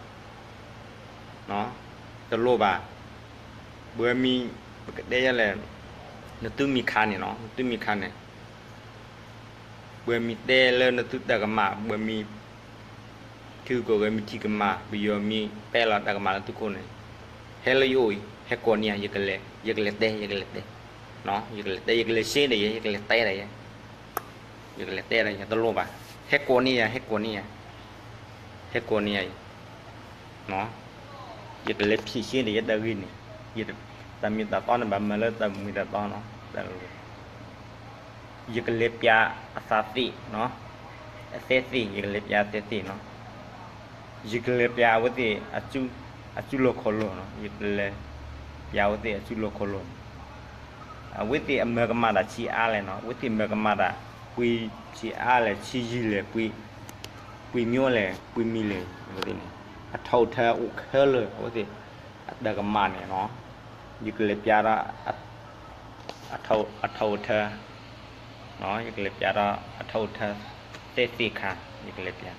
လံ တလိၣ်ဘၣ် ပှၤမံၤ ပကတဲယလဲၣ် နသုမံၤခါန့ၣ်နီၤ နသုမံၤခါန့ၣ် ပှၤမံၤတဲလၢနသုတၢ်ကမၣ် ပှၤမံၤ ထံဂုၤကီၢ်ဂၤမံၤထံၣ်ကမၣ် ပယီၤမံၤပဲလီၤတၢ်ကမၣ်လၢသုခိၣ်န့ၣ် ဟဲလၢယအိၣ်အံၤ ဟဲကိးန့ၢ်ယၤ ယကလဲၤတဲ ယကလဲၤတဲ ယကလဲၤတဲ ယကလဲၤရှင်းတယဲ ယကလဲၤတဲတယဲ ယကလဲၤတဲဒီးယၤတလိၣ်ဘၣ် ဟဲကိးန့ၢ်ယၤ ဟဲကိးန့ၢ်ယၤ ဟဲကိးန့ၢ်ယၤအံၤ ယကလဲၤဖြေရှင်းတယဲတၢ်ဂ့ၢ်န့ၣ် တၢ်မ့ၢ်တၢ်တီန့ၣ် ဘၣ်မၤလၢတၢ်မ့ၢ်တၢ်တီနီၤ ယကလဲၤပျးအသးသ့ၣ်နီၤ အသဲသ့ၣ် ယကလဲၤပျးအသဲသ့ၣ်နီၤ ယကလဲၤပျးအဝဲသ့ၣ် အစုလီၢ်ခီၣ်လီၢ်နီၤ ယကလဲၤပျးအဝဲသ့ၣ်အစုလီၢ်ခီၣ်လီၢ်န့ၣ် အဝဲသ့ၣ်အမၤကမၣ်တၢ်ဆံးအါလဲၣ်နီၤ အဝဲသ့ၣ်မၤကမၣ်တၢ် ပှ့ၤဆံးအါလဲၣ် ဆံးယံာ်လဲၣ် ပှ့ၤ ပှ့ၤမံလဲၣ် ပှ့ၤမံလဲၣ် အဝဲသ့ၣ်န့ၣ် အထီၣ်အထၢအိၣ်ခဲလၢာ် အဝဲသ့ၣ် အတၢ်ကမၣ်န့ၣ်နီၤ ယကလဲၤပျးဒီး အထီၣ်အထၢ ယကလဲၤပျးဒီးအထီၣ်အထၢ သဲသ့ၣ်ခါ ယကလဲၤပျး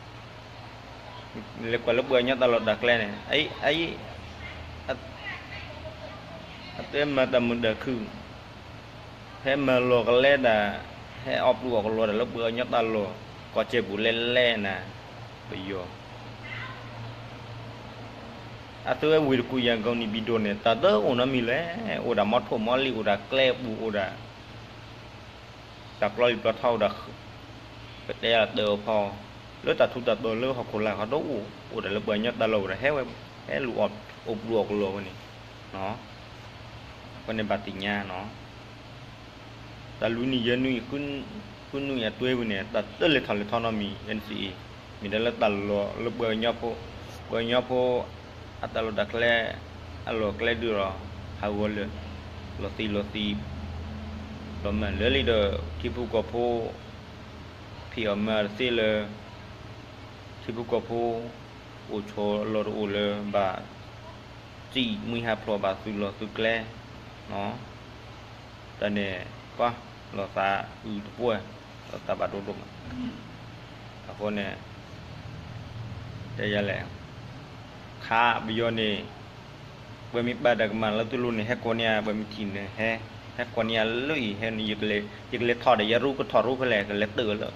လဲၤကွၢ်လၢပှၤကညီတၢ်လီၢ်တၢ်ကျဲန့ၣ် အ အတဲမၤတၢ်မုာ်တၢ်ခုၣ် ဟဲမၤလီၤကလဲတၢ် ဟဲအီၣ်ပျူၢ်အီၣ်ကလီတၢ်လၢပှၤကညီတၢ်လီၢ် ကီၢ်စဲၣ်ပူၤလဲၣ်လဲၣ်နၤ ပယီၤ အသုဝဲဝ့ၢ်တကူၣ် ရန်ကုန် နေပြည်တော် န့ၣ် တၢ်တအိၣ်နီတမံၤလဲၣ် အိၣ်ဒၣ်မီထိၣ်မီလံၤ အိၣ်ဒၣ်ကျဲပူၤ အိၣ်ဒၣ် တၢ်ပျီလံာ်ပျီထီ အိၣ်ဒၣ် ပတဲတၢ်အဖီ လၢတၢ်ထူးတၢ်တီၤလၢဟီၣ်ခိၣ်လာ်ခီတအိၣ် အိၣ်ဒၣ်လၢပှၤကညီတၢ်လီၢ် အိၣ်ဒၣ်ဟဲဝဲ ဟဲလူၤအီၣ် အိၣ်ပျူၢ်အီၣ်ကလီဝဲန့ၣ် အဃိန့ၣ်ဘၣ်သ့ၣ်ညါနီၤ တၢ်လွံၢ်နံၣ်ယဲၢ်နံၣ် ဃုနံၣ်အတွဲဝံၤန့ၣ် တၢ်တလဲၤထီၣ်လဲၤထီနီတမံၤ NCA မ့ၢ်ဒၣ်လၢတၢ်လီၢ်လၢပှၤကညီဖိ ပှၤကညီဖိ အတၢ်လီၢ်တၢ်ကျဲ အလီၢ်ကျဲဒုးဒီး ဟးဂီၤလၢာ် လီၤသံလီၤသံ လီၤမၢ်လၢာ်လံဒီး ထံဖိကီၢ်ဖိ ဖံးအီၣ်မၤအီၣ်တသ့လၢ ထံဖိကီၢ်ဖိ အိၣ်ဆိးလီၢ်တအိၣ်လၢၤဘၣ် စံၣ်မှံဟးဖျိးဘၣ်သုးလီၢ်သုးကျဲ တၢ်န့ၣ် ပှၤလီၤသးအုးတပှၢ် လီၤသးဘၣ်ဒိဒိၣ်မး အဃိန့ၣ် တဲယၤလဲၣ် ခါပယီၤန့ၣ် ပှၤမ့ၢ်ပာ်တၢ်ကမၣ်လၢသုလိၤန့ၣ် ဟဲကိးန့ၢ်ယၤ ပှၤမ့ၢ်ထံၣ်န့ၣ် ဟဲ ဟဲကိးန့ၢ်ယၤလၢအံၤ ဟဲ ယကလဲၤထီၣ်ဒီး ယရူၢ်ကထီၣ်ရူၢ်ဖဲလဲၣ် ကလဲၤတၢၢ်လၢ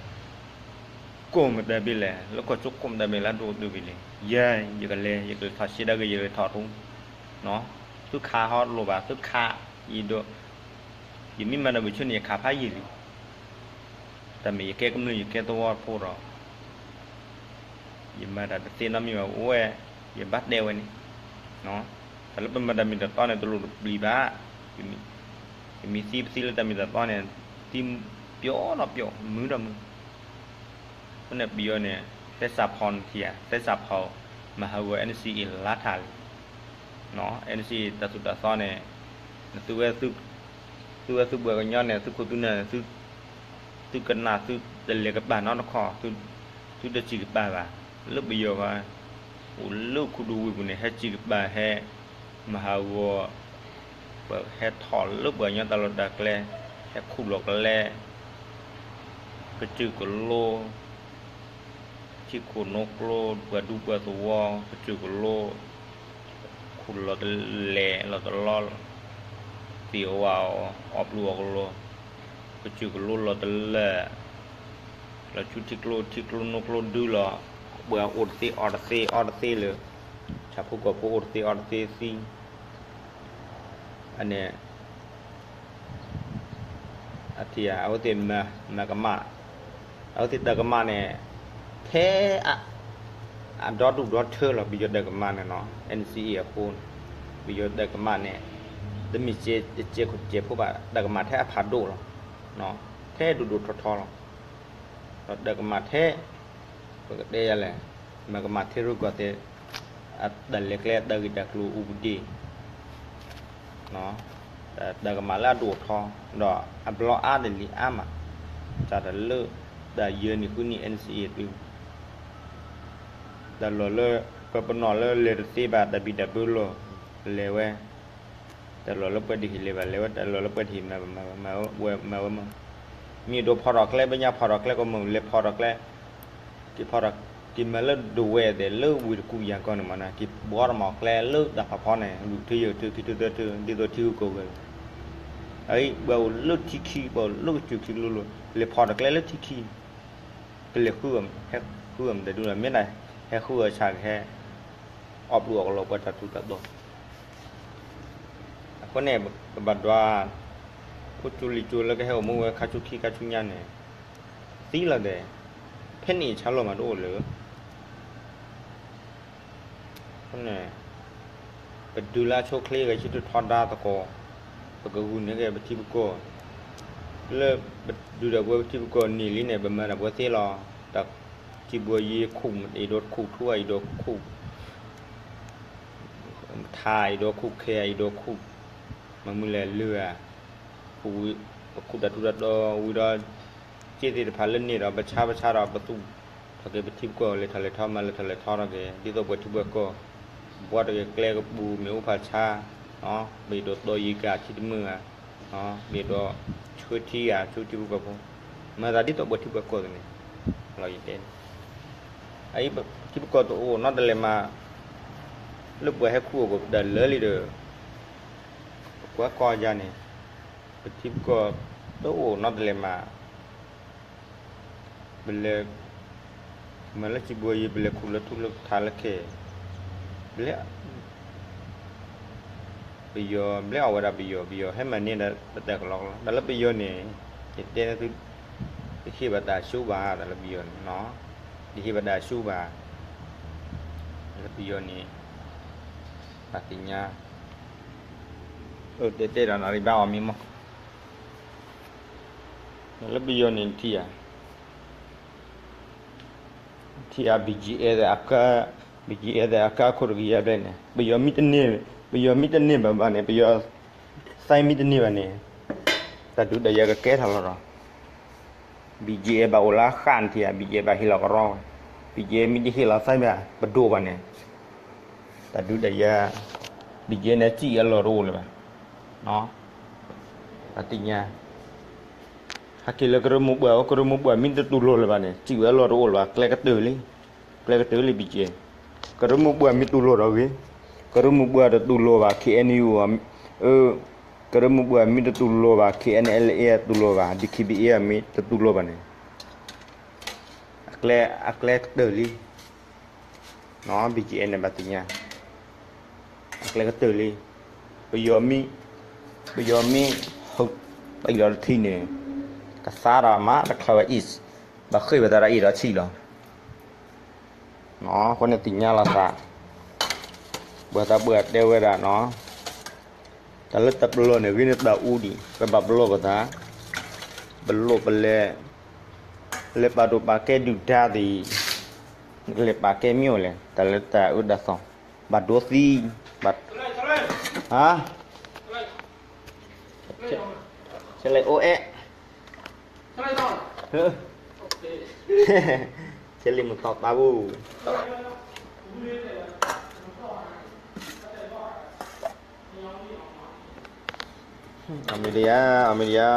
ကိးမတၤဘ့ၣ်လဲၣ် လၢကီၢ်ကၠိကိးမတၤဘ့ၣ် လၢအဒိၣ်ကတၢၢ်ဘ့ၣ်န့ၣ် ယဲ ယကလဲၤ ယကလဲၤထီၣ်ရှဲဒၣ်ဂ့ၤ ယကလဲၤထီၣ်ရူၢ် သုခးဟီတလိၣ်ဘၣ် သုခး ယဒိး ယမ့ၢ်မၤတၢ်ဘၣ်ဆၢန့ၣ် ယခးဖးယံာ်လံ တၢ်မ့ၢ်ယကဲကမျၢၢ် ယကဲသဝီဖိဒီး ယမၤတၢ်တသ့နီတမံၤဘၣ် အိၣ်ဝဲ ယဘၣ်တဲဝဲန့ၣ် တၢ်လၢပမၤတၢ်မ့ၢ်တၢ်တီန့ၣ် တလိၣ်တပျံၤဘၣ် ယမ့ၢ်သံပသံလၢတၢ်မ့ၢ်တၢ်တီန့ၣ် သံပျီဒီးပျီ မုာ်ဒီးမုာ် အဃိန့ၣ် ပယီၤန့ၣ် သဲစးဖီနထံၣ်ဧါ သဲစးဖီ မၤဟးဂီၤ NCA လါထးလံ NCA တၢ်သိၣ်တၢ်သီန့ၣ် နသုဝဲ သုဝဲသုပှၤကညီန့ၣ် သုခိၣ်သုနၢ်န့ၣ် သု သုကနၣ်သုတလဲၤကပၤနီတခီ, သုတစံးကပၤဘၣ်, လၢပယီၤဂၤ အိၣ်လၢခူဒူဝ့ၢ်ပူၤန့ၣ် ဟဲစံးကပၤဟဲ မၤဟးဂီၤ, ပဟဲထီၣ်လၢပှၤကညီတၢ်လီၢ်တၢ်ကျဲ, ဟဲခူၣ်လီၤကလဲ, ကစၢၢ်ကလိ ထံခိၣ်နိကျိ ပှၤဒူပှၤသဝီ ကစၢၢ်ကလိ ခူၣ်လီၤတလဲၤလီၤတလီ သ့ၣ်အီၣ်ဝါအီၣ် အီၣ်ပျူၢ်အီၣ်ကလီၤ, ကစၢၢ်ကလိလီၤတလၢာ်, လီၤဆူထံကျိ ထံကျိနိကျိဒုလီၤ, ပှၤအိၣ်တသ့အီၣ်တသ့အီတသ့လၢ ဆၣ်ဖိကီၢ်ဖိအိၣ်တသ့အီတသ့သံ အန့ၣ် အထံၣ်ဧါ, အဝဲသ့ၣ်မၤကမၣ်, အဝဲသ့ၣ်တၢ်ကမၣ်န့ၣ် ထဲ အဒီဒူၣ်ဒီထၢလီၤ. ပယီၤတၢ်ကမၣ်န့ၣ်နီၤ NCA အဃိန့ၣ် ပယီၤတၢ်ကမၣ်န့ၣ် တမ့ၢ်စဲးတစဲးခိၣ်စဲးဖိဘၣ်, တၢ်ကမၣ်ထဲအဖးဒိၣ်လီၤ, ထဲဒိၣ်ဒိၣ်ထီထီလီၤ. ဒီးတၢ်ကမၣ်ထဲ ပကတဲယၤလဲၣ်, မၤကမၣ်ထဲရူၢ်ကီၢ်သဲး အတၢ်လဲၤကျဲအတၢ်ဂ့ၢ်တၢ်ကျိၤအိၣ်ပူၤဒ့ၣ် တၢ်ကမၣ်လၢအဒိၣ်ထီ ဒီးအဘျီအါတလံၤအါမး, စးထီၣ်လၢတၢ်ယဲၢ်နံၣ်ဃုနံၣ် NCA တုၤ တၢ်လီၢ်လၢပပနီၣ်လၢလဲၤတသ့ဘၣ် တၢ်ဘံၣ်တၢ်ဘၢလီၢ် လဲၤဝဲ, တၢ်လီၢ်လၢပှၤတဟ့ၣ်လဲၤဘၣ် လဲၤဝဲ, တၢ်လီၢ်လၢပှၤတဟ့ၣ်မၤဘၣ် မၤဝဲမး, မ့ၢ်ဒိးဖီထီၣ်ကျဲ ဘၣ်ညါဖီထီၣ်ကျဲ ကမၢ်လဲၤဖီထီၣ်ကျဲ က့ၤဖီထီၣ် က့ၤမၤလၢဒဝဲၢ်သဲးလၢဝ့ၢ်တကူၣ်ယၤကီၢ်န့ၣ်မးန့ၣ် က့ၤဘှီထီၣ်မၤကျဲလၢတၢ်ဖးဖီန့ၣ် ဂုာ်ထံယိာ်ထံခံထံသၢထံ ဒ်သိးထံဂုၤကီၢ်ဂၤလီၤ. အအံၤ ပှၤအိၣ်လၢထံခံ ပှၤအိၣ်လၢကစၢၢ်ခံလိၤလိၤ လဲၤဖီထီၣ်ကျဲလၢထံခံ ကလဲၤဃုအီၤ ဟဲဃုအီၤမတၤဒုလီၤ မ့ၢ်ဒၣ် ဟဲဃုအီၤဆၣ်ကဟဲ အီၣ်ပျူၢ်အီၣ်ကလီၤပှၤတၢ်ထူးတၢ်တီၤ အဃိန့ၣ် ပဘၣ်ဒွး ဖိကၠိလံာ်ကၠိလၢကဟဲအိၣ်မူဝဲခါဆူခံခါဆူညါန့ၣ် သံလီၤဒဲး ဖဲန့ၣ်ဆါလီၤမးတအိၣ်လၢ အဃိန့ၣ် ပဒုးလၢအဆိအချ့ဂဲၤဆၢထၢၣ်ထီဒါသကိး ပကဂုာ်န့ၢ်က့ၤပထံပကီၢ် လၢပဒုးတၢ်ပဝဲပထံပကီၢ်န့ၣ်လံန့ၣ် ပမၤတၢ်ပဝဲသ့လီၤ. တၢ်ထံဘိယ့ခူၣ် အံၤဒီးခူၣ်ထူ အံၤဒီးခူၣ် ထါ အံၤဒီးခူၣ်ခဲ အံၤဒီးခူၣ် မၤမုၢ်လဲၤလၢာ်ဧါ ခူၣ်ဝံၤ ပခူၣ်တၢ်ထူးတၢ်တီၤဝံၤဒီး စ့သ့ၣ်တဖၣ်လၢန့ၣ်ဒီး ပဆါပဆါဒီးပသူၣ်ထီၣ်က့ၤပထံပကီၢ် လဲၤထီၣ်လဲၤထီ မၤလဲၤထီၣ်လဲၤထီထီၣ်က့ၤ ဒ်သိးပှၤထံပှၤကီၢ် ဘှီတဂ့ၤကျဲကပူၤ မ့ၣ်အူဖးဆါ မ့ၢ်အဲၣ်ဒိးတီယံၤကၤထံတမုာ်ဧါ မ့ၢ်အဲၣ်ဒိးဆှၢထံဧါ ဆှၢထံဖိကီၢ်ဖိ မၤသးဒ်သိးပှၤထံပှၤကီၢ်သ့န့ၣ် လီၤယတဲန့ၣ် အအံၤပထံပကီၢ်တအိၣ်နီတလဲၤမး လၢပှၤဟဲခူၣ်အီၣ်ကီၢ်ပတၢ်လၢလံဒီး ပကွၢ်ကီၢ်ယၤန့ၣ် ပထံပကီၢ်တအိၣ်နီတလဲၤမး ပလဲၤ မၤလၢစံဘိယံၤ ပလဲၤခူၣ်လၢထူလၢထါလၢခဲ ဘျဲ ပယီၤ ဘျဲအီၣ်ဝဲဒၣ်ပယီၤ ပယီၤဟဲမၤန့ၢ်ဒၣ်ပတၢ်ကလီကလီ တၢ်လၢပယီၤန့ၣ် ယတဲန့ၢ်သု တဟ့ၣ်ဘၣ်တၢ်ဆူၣ်ဘၣ် တၢ်လၢပယီၤန့ၣ် တဟ့ၣ်ဘၣ်တၢ်ဆူၣ်ဘၣ် လၢပယီၤန့ၣ် ဘၣ်သ့ၣ်ညါ အတဲတဲဒီးနရံဘၣ်အီၤမံမီၢ် လၢပယီၤန့ၣ်ထံၣ်ဧါ ထံၣ်ဧါ BGF အကါ BGF အကါခိၣ်တကယၤဘျဲၣ်န့ၣ် ပယီၤမ့ၢ်တန့ၢ် ပယီၤမ့ၢ်တန့ၢ်ဘၣ်ဘၣ်န့ၣ် ပယီၤ သိုင်းမ့ၢ်တန့ၢ်ဘၣ်န့ၣ် တၢ်ဒုးတၢ်ယၤကကဲထီၣ်လီၤဒီး BGF ဘၣ်အိၣ်လၢဃၣ်န့ၣ်ထံၣ်ဧါ BGF ဘၣ်ဟ့ၣ်လီၤကရီဝဲ BGF မ့ၢ်တဟ့ၣ်လီၤသိုင်းဘၣ် ပဒိၣ်ဘၣ်န့ၣ် တၢ်ဒုးတၢ်ယၤ BGF န့ၣ် စံၣ်အလီၢ်တအိၣ်လၢၤဘၣ် ပသ့ၣ်ညါ ဟဲက့ၤလၢကရၢမိၢ်ပှၢ် ကရၢမိၢ်ပှၢ်မ့ၢ်တတူၢ်လိာ်လၢၤဘၣ်န့ၣ် စံၣ်ဝဲအလီၢ်တအိၣ်လၢၤဘၣ် ကျဲကတၢၢ်လံ ကျဲကတၢၢ်လံ BGF ကရၢမိၢ်ပှၢ်မ့ၢ်တူၢ်လိာ်ဒီးဂ့ၤ ကရၢမိၢ်ပှၢ်တတူၢ်လိာ်ဘၣ် KNU အၢ ကရၢမိၢ်ပှၢ်မ့ၢ်တတူၢ်လိာ်ဘၣ် KNLA တူၢ်လိာ်ဘၣ် DKBA မ့ၢ်တတူၢ်လိာ်ဘၣ်န့ၣ် အကျဲ အကျဲကတၢၢ်လံ BGF န့ၣ် ဘၣ်သ့ၣ်ညါ အကျဲကတၢၢ်လံ ပယီၤမ့ၢ် ပယီၤမ့ၢ် ပယီၤတထံၣ်န့ၣ် ကသါဒီးမးတခါဝဲ is ဘၣ်ဃ့ၢ်ဝဲသးဒီး is ဒီးဆံၣ်လီၤ အဃိန့ၣ်သ့ၣ်ညါလီၤသး ပှၤသးပှၢ်တဲဝဲဒၣ်နီၤ တၢ်လၢတၢ်ပလီၢ်န့ၣ် ဂ့ၤန့ၢ်တၢ်အူဒံး ပဘၣ်ပလီၢ်ပသး ပလိၣ်ပလဲၤ လဲၤပာ်ဒိၣ်ပာ်ကဲဒုၣ်ဒါသ့ၣ် နကလဲၤပာ်ကဲမ့ၢ်အိၣ်လဲၣ် တၢ်လၢတၢ်အၢတၢ်သီ ဘၣ်ဒိသံ ဘၣ် ဟါ ဆဲးလဲၤအိၣ်အဲၣ် ဆဲးလံမတီၢ်သးပူၤ, အမံၤဒံးဧါ, အမံၤဒံးဧါ,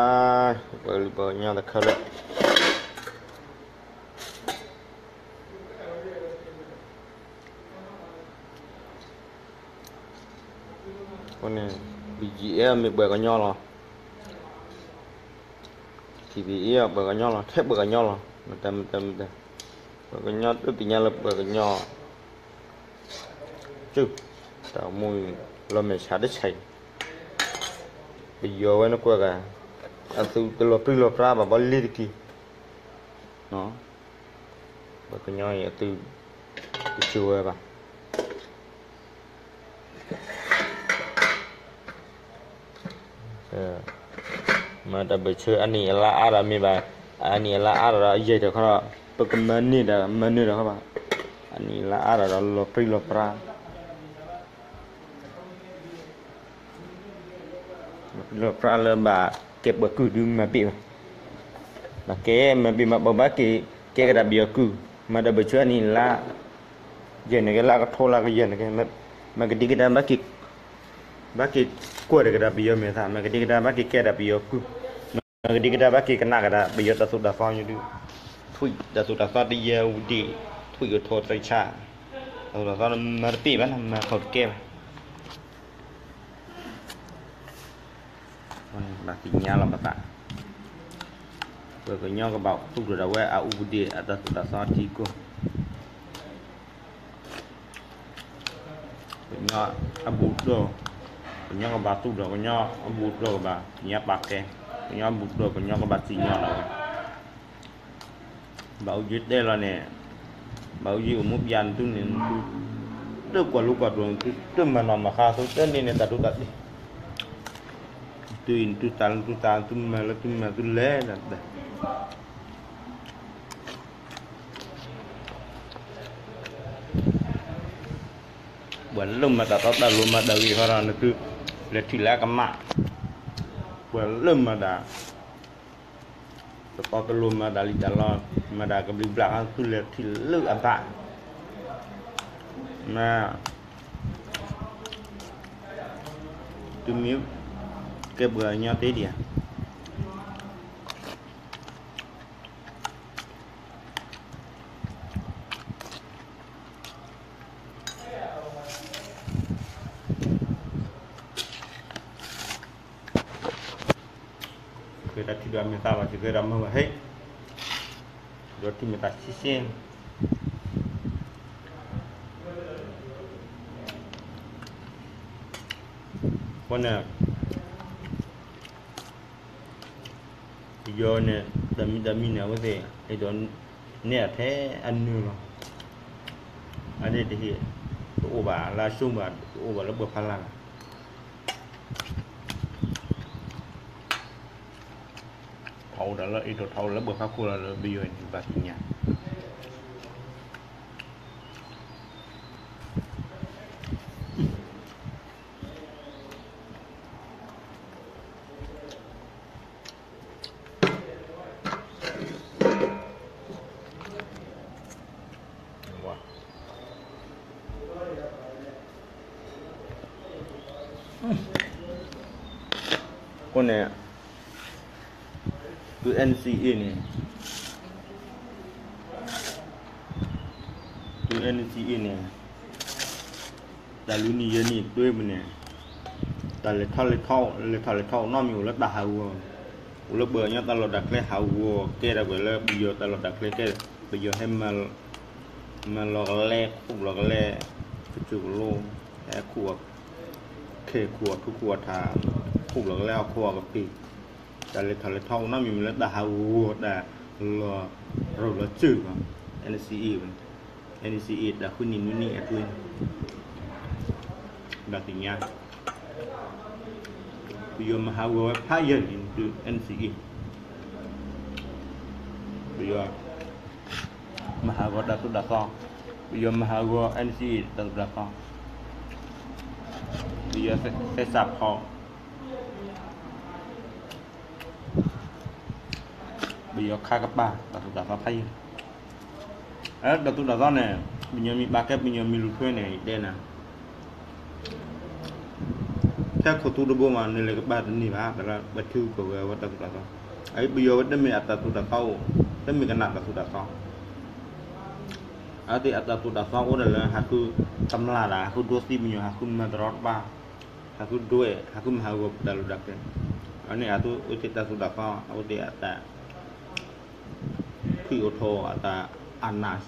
ပှၤကလုာ်ပှၤကညီတခါလၢ အဃိန့ၣ် ဘံၣ်ကၠံၣ်အဲၣ် မ့ၢ်ပှၤကညီလီၤ, ထံၣ်ဘံၣ်အ့ၣ် ပှၤကညီလီၤ, ထဲပှၤကညီလီၤ, မတၤမတၤမတၤ, ပှၤကညီတသ့ၣ်ညါလၢပှၤကညီ, ကၠူၣ်, တၢ်အိၣ်မူလီၤမဲာ်ဆှးတဆဲး, ပယီၤဝဲနကွၢ်ဂၤ, အသုတလီၤပြံလီၤပြါဘၣ်ဘီလ့ၤတက့ၢ်, ပှၤကညီအံၤအသု တစူၢ်ဝဲဘၣ်. မၤတၢ်ဘၢၣ်ဆၢအနံၣ်အလါအါဒီးမ့ၢ်ဘၣ်, အနံၣ်အလါအါဒီးဒီးယဲၢ်တခီဒီး ပကမၤန့ၢ်ဒီးမၤနၢၤတခီဘၣ်, အနံၣ်အလါအါဒီးဒီးလီၤပြံလီၤပြါ လီၤပြါလၢဘၣ်ကဲပှၤကုၢ်ဒုးမၤဘ့ၣ်ဘၣ်, ဘၣ်ကဲမၤဘ့ၣ်မၤဘၣ်ဘၣ်က့ၤ, ကဲကဒါပယီၤကုၢ်, မၤတၢ်ဘၢၣ်ဆၢအနံၣ်အလါ, ယဲၢ်န့ၣ်ကဲလၢကထိလၢကယဲၢ်န့ၣ်ကဲ, မၤကဒံကဒါဘၣ်က့ၤ, ဘၣ်က့ၤကွၢ်တကဒါပယီၤမဲာ်သး, မၤကဒံကဒါဘၣ်က့ၤကဲဒၣ်ပယီၤကုၢ်, မၤကဒံကဒါဘၣ်က့ၤကနၣ်ကဒါပယီၤတၢ်သိၣ်တၢ်သီညါဒုး, ထွံၣ်တၢ်သိၣ်တၢ်သီတယဲၢ်ဝံၤဒံး, ထွံၣ်အထိၣ်သၢဆၣ်, တၢ်သိၣ်တၢ်သီမၤတပ့ၢ်ဘၣ်န့ၣ် မၤခီၣ်တကဲဘၣ် ဘၣ်သ့ၣ်ညါလီၤပသး, ပှၤကညီကဘၣ်သူၣ်ထီၣ်ဒၣ်ဝဲအအူပဒ့ၣ်အတၢ်သိၣ်တၢ်သီထံကီၢ်, ကညီအဘူၣ်တီၢ်, ကညီကဘၣ်သူၣ်ထီၣ်, ကညီအဘူၣ်တီၢ်ကဘၣ်သ့ၣ်ညါပာ်ကဲ, ကညီအဘူၣ်တီၢ် ကညီကဘၣ်သ့ၣ်ညါလီၤဝဲ ဘၣ်အူကၠံတဲလီၤန့ၣ်, ဘၣ်အူကၠံအိၣ်မူပျၢ်နသုန့ၣ် နသု တကွၢ်လိကွၢ်ဒိၣ် နသုတမၤနီၣ်မၤဃါ သုတန့ၢ်န့ၣ်တၢ်ဒိတၢ်တဲာ်, သုအံၤနသုသးလၢသုသး သုမၤလၢသုမၤ သုလဲၤလၢတၢ် ပှၤလၢမၤတၢ်တီတၢ်လိၤမၤတၢ်ဂ့ၤဃီဒီး နသုလဲၤထံၣ်လၢအကမၣ်, ပှၤလၢမၤတၢ် တတီတလိၤမၤတၢ်လံတၢ်လီ မၤတၢ်ကဘျံးဘျၣ် သုလဲၤထံၣ်လၢအဘၣ်, မ့ၢ် သုမ့ၢ်ကဲပှၤကညီသ့ဒံးဧါ သုကဲတၢ်ထံၣ်ဒွးမဲာ်သၣ်ဘၣ် သုကဲတၢ်မုာ်ဘၣ်ဟဲ, ဒီးထံၣ်မဲာ်သၣ်ဆ့ဆ့, အဃိန့ၣ် ပယီၤန့ၣ် တၢ်မံၤတၢ်မံၤန့ၣ် အဝဲသ့ၣ် အဲၣ်ဒိးနဲၣ်အထဲအနုာ်လီၤ, အန့ၣ်တဟ့ၣ် တအိၣ်ဘၣ်လၢအရှုံးဘၣ် တအိၣ်ဘၣ်လၢပှၤဖးလၢ်ဘၣ် ထီၣ်အိၣ်ဒီးလၢအ့ၣ်ဒိး ထီၣ်အိၣ်လၢပှၤဖးခိၣ်လီၤ လၢပယီၤန့ၣ် ဘၣ်သ့ၣ်ညါ အဃိန့ၣ် သု NCA န့ၣ် သု NCA န့ၣ် တၢ်လွံၢ်နံၣ်ယဲၢ်နံၣ်တွဲပူၤန့ၣ် တၢ်လဲၤထီၣ်လဲၤထီ လဲၤထီၣ်လဲၤထီနီတမံၤအိၣ်လၢတၢ်ဟးဂီၤ, အိၣ်လၢပှၤကညီတၢ်လီၢ်တၢ်ကျဲဟးဂီၤ ကဲဒၣ်ပှၤလၢပယီၤတၢ်လီၢ်တၢ်ကျဲကဲ, ပယီၤဟဲ မၤလီၤကလဲ ခူၣ်လီၤကလဲ ကစၢၢ်ကလိ ဟဲခူၣ်အီၤ ခဲခူၣ်အီၤထူခူၣ်အီၤထး, ခူၣ်လီၤကလဲအီၣ်ခိအီၣ်ကပ့ၤ, တၢ်လဲၤထီၣ်လဲၤထီအိၣ်နီတမံၤမ့ၢ်လၢတၢ်ဟးဂီၤတၢ်လီၤရၢၢ်လီၤစၢၢ်ဘၣ်, NCA ဘၣ်, NCA တၢ်ဃုနံၣ်နွံနံၣ်အကျိၤန့ၣ် ဘၣ်သ့ၣ်ညါ ပယီၤမၤဟးဂီၤဝဲဖးယံာ်လံ တုၤ NCA, ပယီၤမၤဟးဂီၤတၢ်သိၣ်တၢ်သီ, ပယီၤမၤဟးဂီၤ NCA တၢ်သိၣ်တၢ်သီ, ပယီၤသဲစးဖီ ပယီၤခါကပၤတၢ်သိၣ်တၢ်သီဖးယံၤ, အတၢ်သိၣ်တၢ်သီန့ၣ်, ပညီမံၤဘၣ်ကဲ ပညီမံၤလူၤထွဲန့ၣ် ယတဲနၤ, ထဲခိၣ်သူတဘိမး နလဲၤကပၤတန့ၢ်ဘၣ်, တၢ်လၢပထံဂုၤကီၢ်ဂၤဝဲတၢ်သိၣ်တၢ်သီ, အအံၤပယီၤဝဲတမ့ၢ်အတၢ်သိၣ်တၢ်သီအိၣ်, တမ့ၢ်ကနၣ်တၢ်သိၣ်တၢ်သီ အဝဲသ့ၣ်အတၢ်သိၣ်တၢ်သီအိၣ်ဒၣ်လၢ ဟးဃုတမျၢ်တၢ်, ဟးဃုဒိသံမညီၤ, ဟးဃုမၤတရီတပါ, ဟးဃုဒွဲၣ်, ဟးဃုမၤဟးဂီၤပတၢ်လိၣ်တၢ်ကျဲၤ, အန့ၣ်အဝဲသ့ၣ်တၢ်သိၣ်တၢ်သီ, အဝဲသ့ၣ်အတၢ် ဖှံအိၣ်ထီၣ်အတၢ်အနၢ်,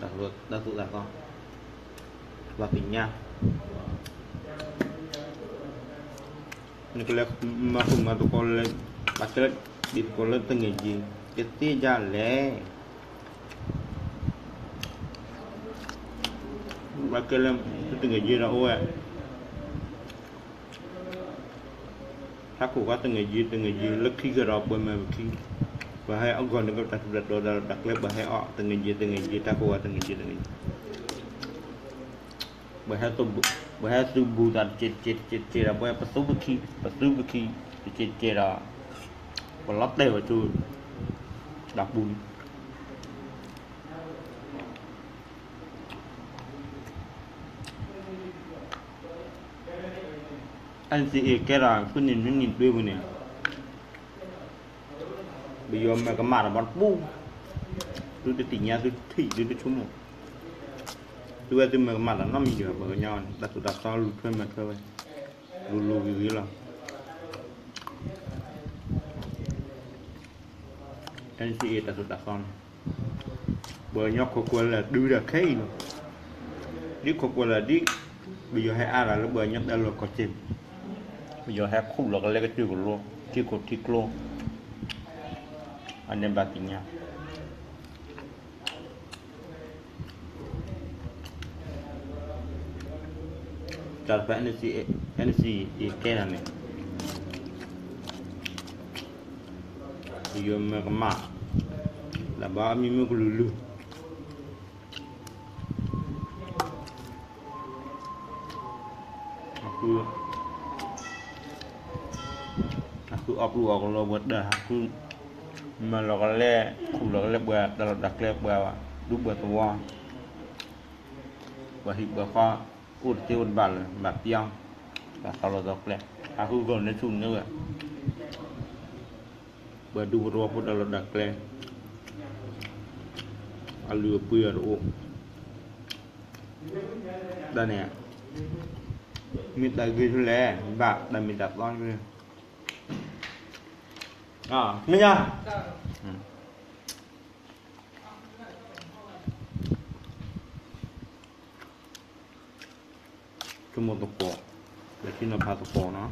တၢ်သိၣ်တၢ်သီ, ပှၤသ့ၣ်ညါ နကလဲၤမၤဃူမၤသကိးလၢ, ဘၣ်ကဲလၢ, ဒ်သကိးလၢတဂ့ၢ်ယံၤ, ကသ့ဒ်လဲၣ်, ဘၣ်ကဲလၢ, တဂ့ၢ်ယံၤဒီးအိၣ်ဝဲ, ထးခိၣ်ဃီတဂ့ၢ်ယံၤ တဂ့ၢ်ယံၤ လၢခံကဒီးပှၤမၤပခံ, ပှၤဟဲအဂီၢ်န့ၣ်ကတၢ်ထူးတၢ်တီၤတၢ်လီၢ်တၢ်ကျဲ ပှၤဟဲအီၣ်တဂ့ၢ်ယံၤ တဂ့ၢ်ယံၤ ထးခိၣ်ဃီတဂ့ၢ်ယံၤ တဂ့ၢ်ယံၤ ပှၤဟဲ, ပှၤဟဲသူၣ်ဘူၣ်သးတကဲးတကဲးတကဲးဒီး ပှၤဟဲပသူပခံ, ပသူပခံ, တကဲးတကဲးဒီး, ပလီၤတဲာ်ဝဲဆူ, တၢ်ပူၤန့ၣ် NCA ကဲဒီး ဖုန့ၣ်နွံနံၣ်တွဲပူၤန့ၣ်, ပယီၤမၤကမၣ်တၢ်ဘီတပူၤ, သုတသ့ၣ်ညါ သုထံၣ် သုတဆိကမိၣ်, သုဝဲသုမၤကမၣ်တၢ်နီတမံၤဒီး ပှၤကညီန့ၣ် တၢ်သိၣ်တၢ်သီလူၤထွဲမၤထွဲဝဲ, လူၤလူၤဂ့ၤဂ့ၤလီၤ. NCA တၢ်သိၣ်တၢ်သီန့ၣ်, ပှၤကညီခိးကွၢ်လၢဒုးတၢ်ခဲအံၤလီၤ, ဒ်ခိးကွၢ်လၢဒ်, ပယီၤဟဲအါတၢ်လၢပှၤကညီတၢ်လီၢ်ကီၢ်စဲၣ်, ပယီၤဟဲခူၣ်လီၤကလဲကစၢၢ်ကလိ, ထံခိၣ်ထံကျိ, အန့ၣ်ဘၣ်သ့ၣ်ညါ တၢ်တဖၣ် NCA ကဲနၤန့ၣ်, ပယီၤမၤကမၣ်, လၢဘၣ်အမံၤမုၢ်ကလုာ်လုာ်, အဃုအီၣ်ကျူအီၣ်ကလီပှၤတၢ်, ဟးဃုမၤလီၤကလဲ, ခူၣ်လီၤကလဲပှၤတၢ်လီၢ်တၢ်ကျဲပှၤ, ဒူပှၤသဝီ, ပှၤဟံၣ်ပှၤဃီ, အိၣ်တသ့အိၣ်တဘၣ်လၢၤ ဘၣ်ပၠီ, တၢ်သးလီၤသးကျဲ, ဟးဃုဂီၤန့ၢ်ဆူၣ်န့ၢ်ဝဲ, ပှၤဒူပှၤသဝီဖိတၢ်လီၢ်တၢ်ကျဲ, အလုၢ်အပှ့ၤအတအိၣ်, တၢ်န့ၣ်, မ့ၢ်တၢ်ဂ့ၤဆူလဲၣ် ဘၣ်တၢ်မ့ၢ်တၢ်တီဆူလဲၣ်, မ့ၢ်ယါ, ဆိကမိၣ်သကိး, ဒီးထံနီၤဖးသကိးနီၤ,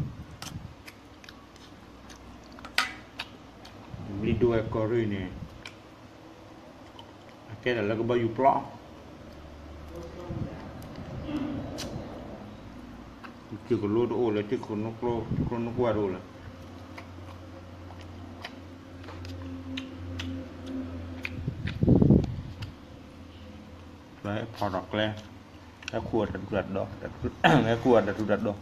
ဘျံးဒိဝဲကီၢ်ရ့ၣ်န့ၣ်, အကဲဒၣ်လၢကဘီယူၤပျီ, ထံကလိတအိၣ်လၢၤ ထံကလိ, ထံကလိနကွၢ်တအိၣ်လၢၤ ပှၤဟဲဖီၣ်ထီၣ်ကျဲ, ဟဲခူၣ်အတၢ်ထူးတၢ်တီၤ, ဟဲခူၣ်အတၢ်ထူးတၢ်တီၤ,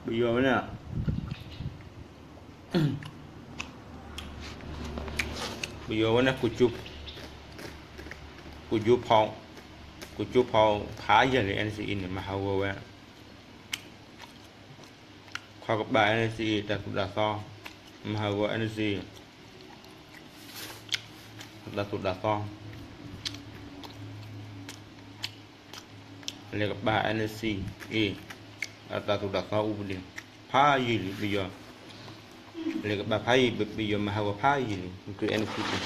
ပယီၤဝဲန့ၣ်, ပယီၤဝဲန့ၣ်, ကၠိဖီ, ကၠိဖီဖးယံာ်လံ NCA န့ၣ် မၤဟးဂီၤဝဲ ခီကပၤ NCA တၢ်သိၣ်တၢ်သီ, မၤဟးဂီၤ NCA တၢ်သိၣ်တၢ်သီ, လဲၤကပၤ NCA အတၢ်သိၣ်တၢ်သီအိၣ်ပူၤန့ၣ်, ဖးယံာ်လံပယီၤ, လဲၤကပၤဖးယံာ် ပယီၤမၤဟးဂီၤဖးယံာ်လံ ကၠိ NCA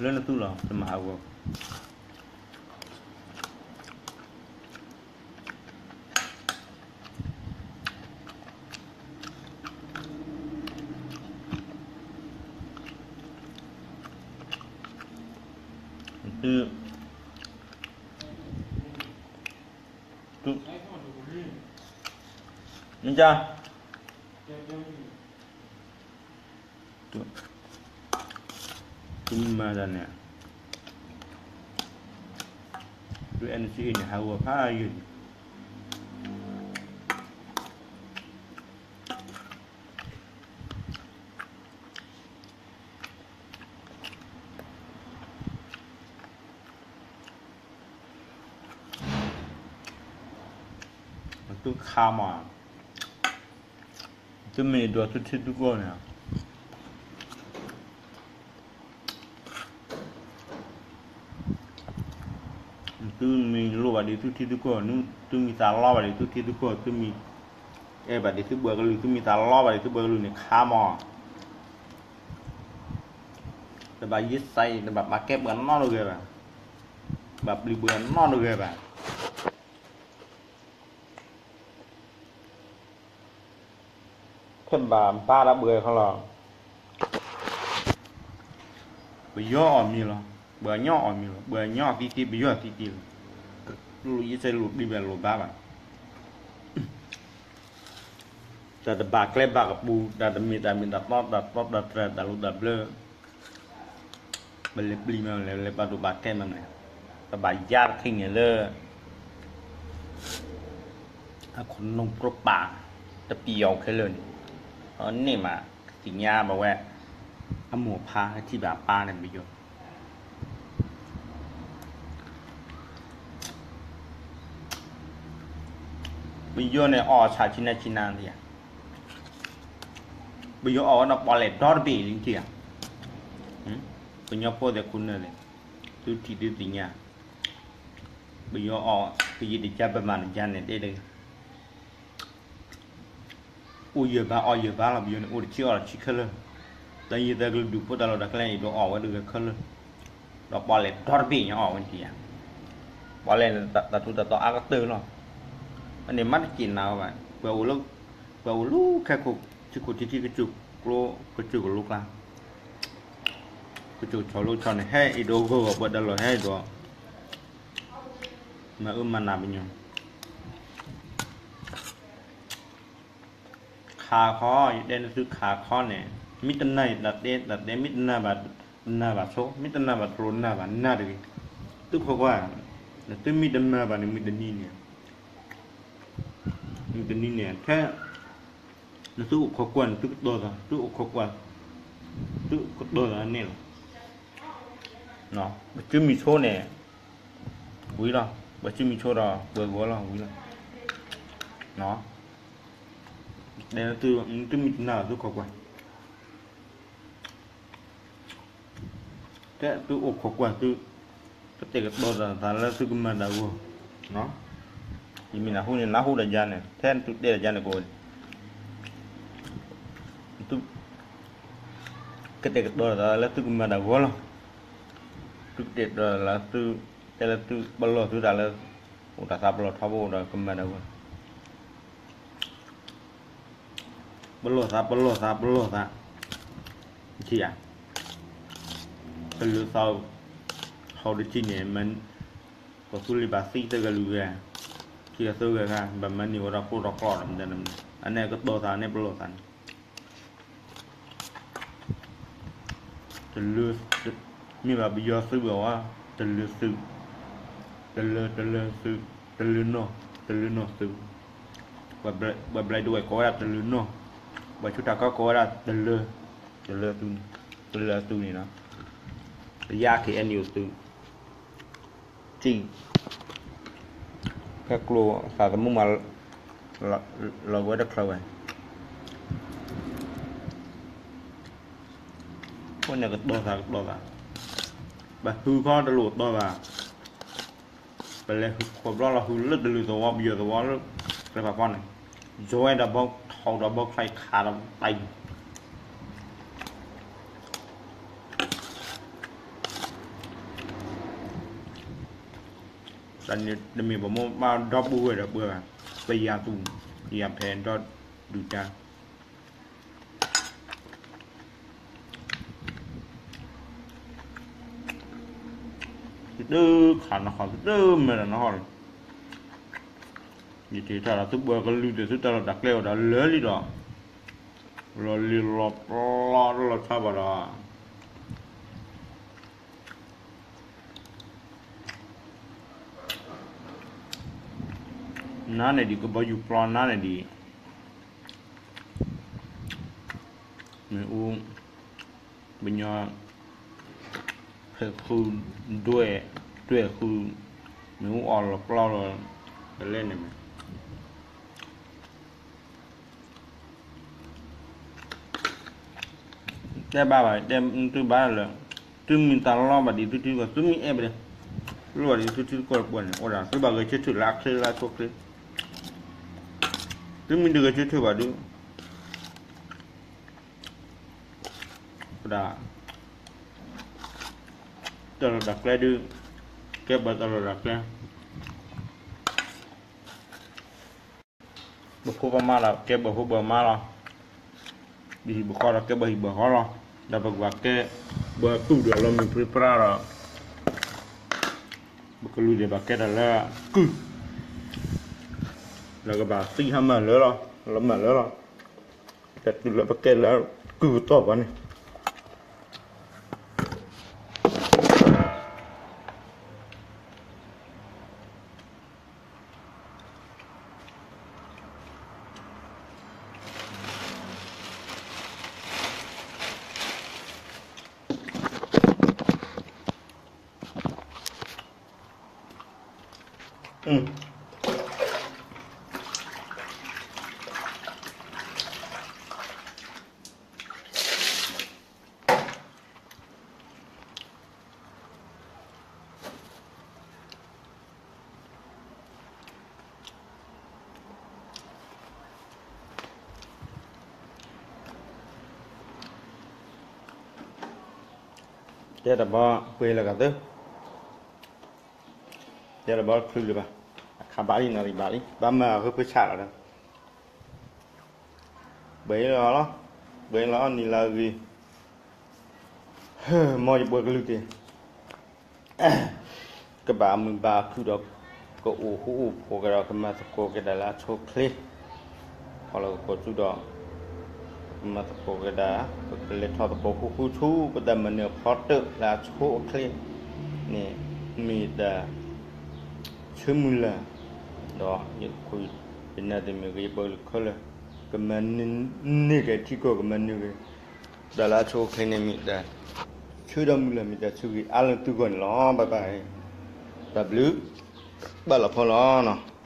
လၢနသူလီၤ တမၤဟးဂီၤ မ့ၢ်ကါ, သုမၤတၢ်န့ၣ်, သု NCA န့ၣ် ဟးဂီၤဖးယံာ်လံ. ခါမး, သုမ့ၢ်ဒိးသုထံသုကီၢ်န့ၣ်, သုမ့ၢ်လိၣ်ဘၣ်ဒံးသုထံသုကီၢ်, သုမ့ၢ်သးလီဘၣ်ဒံးသုထံသုကီၢ်, သုမ့ၢ်အဲၣ်ဘၣ်ဒံးသုပှၤကလုာ်, သုမ့ၢ်သးလီဘၣ်ဒံးသုပှၤကလုာ်န့ၣ် ခါမး, တဘၣ်ယ့စဲး, တဘၣ်ပာ်ကဲပှၤနီတဂၤဘၣ်, ဘၣ်ပျံၤပှၤနီတဂၤဘၣ်. ခဲဘၣ်ဘါတၢ်ပှဲၤခီလီၤ. ပယီၤအီၣ်မ့ၤလီၤ, ပှၤကညီအီၣ်မ့ၤလီၤ, ပှၤကညီအီၣ်သံသံ, ပယီၤသံသံလီၤ. လိၣ်ယ့စဲးလိၣ်ပျံၤဘၣ်လိၣ်ဘါဘၣ်. တၢ်တဘၣ်ကျဲဘၣ်ကပူၤ, တၢ်တမ့ၢ်တၢ်မ့ၢ်တၢ်တီတၢ်တီတၢ်တြၢ်တၢ်လိၣ်တၢ်ဘျၢ ပလဲၤပျံၤမးလဲၣ်, ပလဲၤပာ်ဒိၣ်ပာ်ကဲမးလဲၣ်, ပဘၣ်ယါတထံၣ်န့ၣ်လၢ အခိၣ်နူာ်ပြပာ် တပံၤအီၤခဲလၢာ်န့ၣ်, အန့ၣ်မး ကသ့ၣ်ညါဘၣ်ဝဲ အမိၢ်ဖါကထံၣ်ဘၣ်အပၢ်န့ၣ် ပယီၤ ပယီၤန့ၣ် အီၣ်ဆၣ်ဆံနၤဆံနၤသ့ဧါ, ပယီၤအီၣ်ဝဲဒီးပီၣ်လဲၣ်ဒီတဘ့ၣ်လံထံၣ်ဧါ, ကညီဖိသ့ၣ်ခိၣ်နၢ်သ့ၣ်, သုထံၣ်သုသ့ၣ်ညါ, ပယီၤအီၣ် ပယီၤတကါပမၤတကါန့ၣ်တဲတဂ့ၤ, အိၣ်ယၢၢ်ဘါအီၣ်ယၢၢ်ဘါလီၤ, ပယီၤန့ၣ် အိၣ်တဆံအီၣ်တဆံခဲလၢာ်, တၢ်ယံၤသၢကလုာ်ဒူၣ်ဖိတၢ်လီၢ်တၢ်ကျဲအံၤ ဒိးအီၣ်ဝဲတဂၤခဲလၢာ်, ဒီးပီၣ်လဲၣ်ဒီတဘ့ၣ်ညါအီၣ်ဝဲန့ၣ်ဧါ, ပီၣ်လဲၣ်န့ၣ် တၢ်ထူးတၢ်တီၤအါကတၢၢ်လီၤ, အန့ၣ်မ့ၢ်တစံးနၤဝဲဘၣ်, ပှၤအိၣ်လၢ ပှၤအိၣ်လၢခဲခိၣ် ထံခိၣ်ထံထံ ကစၢၢ်ကျိ ကစၢၢ်ကလိကျါ, ကစၢၢ်ဆီလိဆီန့ၣ် ဟဲအံၤဒီးဂီၢ်ဂီၢ်ပှၤတၢ်လီၢ်ဟဲအံၤဒီး မၤအၢမၤနးပညီ ခးခီ, ယတဲနသုခးခီန့ၣ်, မ့ၢ်တနၢ်အံၤ တၢ်တဲ တၢ်တဲ မ့ၢ်တနၢ်ဘၣ်, တနၢ်ဘၣ်ဆိ, မ့ၢ်တနၢ်ဘၣ်တလိၣ်နၢ်ဘၣ် နၢ်တဂ့ၤ, သုခိးကွၢ်, နသုမ့ၢ်တမၤဘၣ်န့ၣ် မုၢ်တနံၤန့ၣ်, မုၢ်တနံၤန့ၣ် ထဲ နသုအိၣ်ခိးကွၢ်န့ၣ် သုကတီၤသး, သုအိၣ်ခိးကွၢ်, သုကတီၤသးန့ၣ်လီၤ. ပစုမုၢ်ဆိန့ၣ် ဝံၤလီၤ, ပစုမုၢ်ဆိဒီးပှဲၤဂီၤလီၤ ဝံၤလီၤ. တဲသုမ့ၢ်တနၢ်သုခိးကွၢ်, တဲသုအိၣ်ခိးကွၢ်သု, ကတဲာ်ကတီၤသးလၢသုကမၤတၢ်ဂီၢ်, ယမ့ၢ်နၢ်ဟူန့ၣ် နၢ်ဟူတၢ်ယါန့ၣ် ထဲသုတဲတၢ်ယါန့ၣ်ကိးဝဲ, ကတဲာ်ကတီၤသးလၢသုကမၤတၢ်ဂီၢ်လီၤ. သုကတဲာ်ကတီၤသးလၢသု, တဲလၢသုပလီၢ်သုတၢ်လၢ အိၣ်တၢ်သးပလီၢ်ထီဘိဒီးကမၤတၢ်ဂီၢ်, ပလီၢ်သး ပလီၢ်သး ပလီၢ်သး, ထံၣ်ဧါ, ပလီၢ်သး, ဟီၣ်တထံၣ်န့ၣ် ပှၤသူလ့ၤဘၣ်သံသၢဂၤလွံၢ်ဂၤ, ခံဂၤသၢဂၤဂၤ ဘၣ်မၤန့ၢ်ဝဲဒၣ်ကျိဒီးကျီဒီးမတၤန့ၣ်, အန့ၣ်ကတီၤသးန့ၣ် ပလီၢ်သးန့ၣ် တလၢ, မ့ၢ်ဘၣ်ပယီၤသုးဘၣ်ဝဲ, တလၢသုး, တလၢ, တလၢသုး, တလၢနီၢ်, တလၢနီၢ်သုး, ပှၤဘျဲးဒဝဲၢ်ကိးဝဲဒၣ်တလၢနီၢ်, ပှၤဆူတၢ်ကီကိးဝဲဒၣ်တလၢ, တလၢသုး, တလၢသုးန့ၣ်လီၤ. ယါ ခ့ၣ်အဲၣ်ယူၣ် သုး စံၣ်, ဖဲကျိသးသမူမး လီၤဝဲတချုးဝဲ, အဃိန့ၣ်ကတီၤသးကတီၤသး, ပဟုခီတလိၣ်တီၤဘၣ်, ပလဲၤဃီၤဘျီလီၤ ဟုလၢတလုာ်သဝီ ပယီၤသဝီလၢ ကျဲဖးဖီန့ၣ်, ယွဲဒီးဘီထီၣ်ဒီးဘီချံခးဒီးတၢ်အံၤ တၢ်န့ၣ်တမ့ၢ်ပမိၢ်ပၢ်ဒီပုၢ်ဝဲၢ်ဒီးပှၤဘၣ်, ပယၤသူၣ်, ယၤဖဲဒီဒုၣ်ဒါ, သုတခးနဟီၣ် သုတမၤတၢ်နဟီၣ်လီၤ. ယတဲထီၣ်ဒီးသုပှၤကလုာ်ဒီးသုတၢ်လီၢ်တၢ်ကျဲအိၣ်ဒီးလၢာ်လံဒီး လီၤလံၤလီၤပျီလီၤဆီဘၣ်ဒီး နါန့ၣ်ဒံး ကဘီယူၤပျီနါန့ၣ်ဒံး မ့ၣ်အူ ပညီ ဖဲးဃု ဒွဲၣ် ဒွဲၣ်ဃု မ့ၣ်အူအီၣ်လီၤပျီလီၤ ကလဲၣ်န့ၣ်မ့ၢ် တဲဘၣ်ဘၣ် တဲသုဘၣ်လၢ သုမ့ၢ်တၢ်လီၢ်ဘၣ်ဒ်သုထံကီၢ် သုမ့ၢ်အဲၣ်ဘၣ်ဒီး လိၣ်ဘၣ်ဒ်သုထံကီၢ်တပှၢ်န့ၣ် အိၣ်ဒၣ်သုဘၣ်ဂဲၤဆၢထၢၣ်လၢအချ့လၢအဆိအချ့, သုမ့ၢ်တဂဲၤဆၢထၢၣ်ဘၣ်ဒီး အိၣ်ဒၣ် တၢ်လီၢ်တၢ်ကျဲဒုး ကဲဘၣ်တၢ်လီၢ်တၢ်ကျဲ ပဖိပမါဒီးကဲဘၣ်ဖိဘၣ်မါလီၤ. ပဟံၣ်ပဃီဒီးကဲဘၣ်ဟံၣ်ဘၣ်ဃီလီၤ. ဒီးပကဘၣ်ကဲဘၣ်သူၣ်ဒီးလီၤမုၢ်ပြံပြါဒီး ပကလူၤဒံးဘၣ်ကဲတၢ်လၢကုၢ် လၢကဘၣ်သံဟးမၤလၢလီၤ လီၤမၤလၢလီၤ. တၢ်တုၤလၢပကဲလၢကုၢ်ပတီၢ်ပှၤန့ၣ် တဲတဘီပှ့ၤလၢကသ့, တဲတဘီချုးလၢၤဘၣ်, အခါဘၣ်လံနီၢ်ရံၣ်ဘၣ်လံ ဘၣ်မၤအဃုဖၢဆၣ်လီၤဒီး ပှဲၤလီၤလီၤ, ပှဲၤလီၤနံၤလၢအဂ့ၤ, မ်ယပှဲၤကလုၢ်တ့ၢ် ကဘၣ်မုာ်ဘၣ်ခုၣ်ဒီး ကအိၣ်ဃူအိၣ်ဖိးကဒီး ကမၤသကိးကဒါလၢအဆိအချ့, ဖီလီၤကကိးဆူဒီး ကမၤသကိးကဒါ, ပကလဲၤထီၣ်သကိးဃူဃူဆူ ပတၢ်မၤနၢၤအဖီတၢၣ်လၢအဆိအချ့န့ၣ် မ့ၢ်တၢ် ဆၢမုၢ်လၢ်, ဒီးယခိၣ် ယနၢ်တမ့ၢ်ဂ့ၤ ပှၤကလုာ်ခဲလၢာ် ကမၤန့ၢ်က့ၤထံကီၢ် ကမၤန့ၢ်က့ၤ တၢ်လၢအဆိအချ့န့ၣ် မ့ၢ်တၢ်ဆၢဒီးမုၢ်လၢ် မ့ၢ်တၢ်ဆၢဂ့ၤအါလၢသုဂီၢ်န့ၣ်လီၤ. ဘၣ်ဘၣ်, တၢ်ဘျုး ဘၣ်လီၤဖီလီၤနီၤ.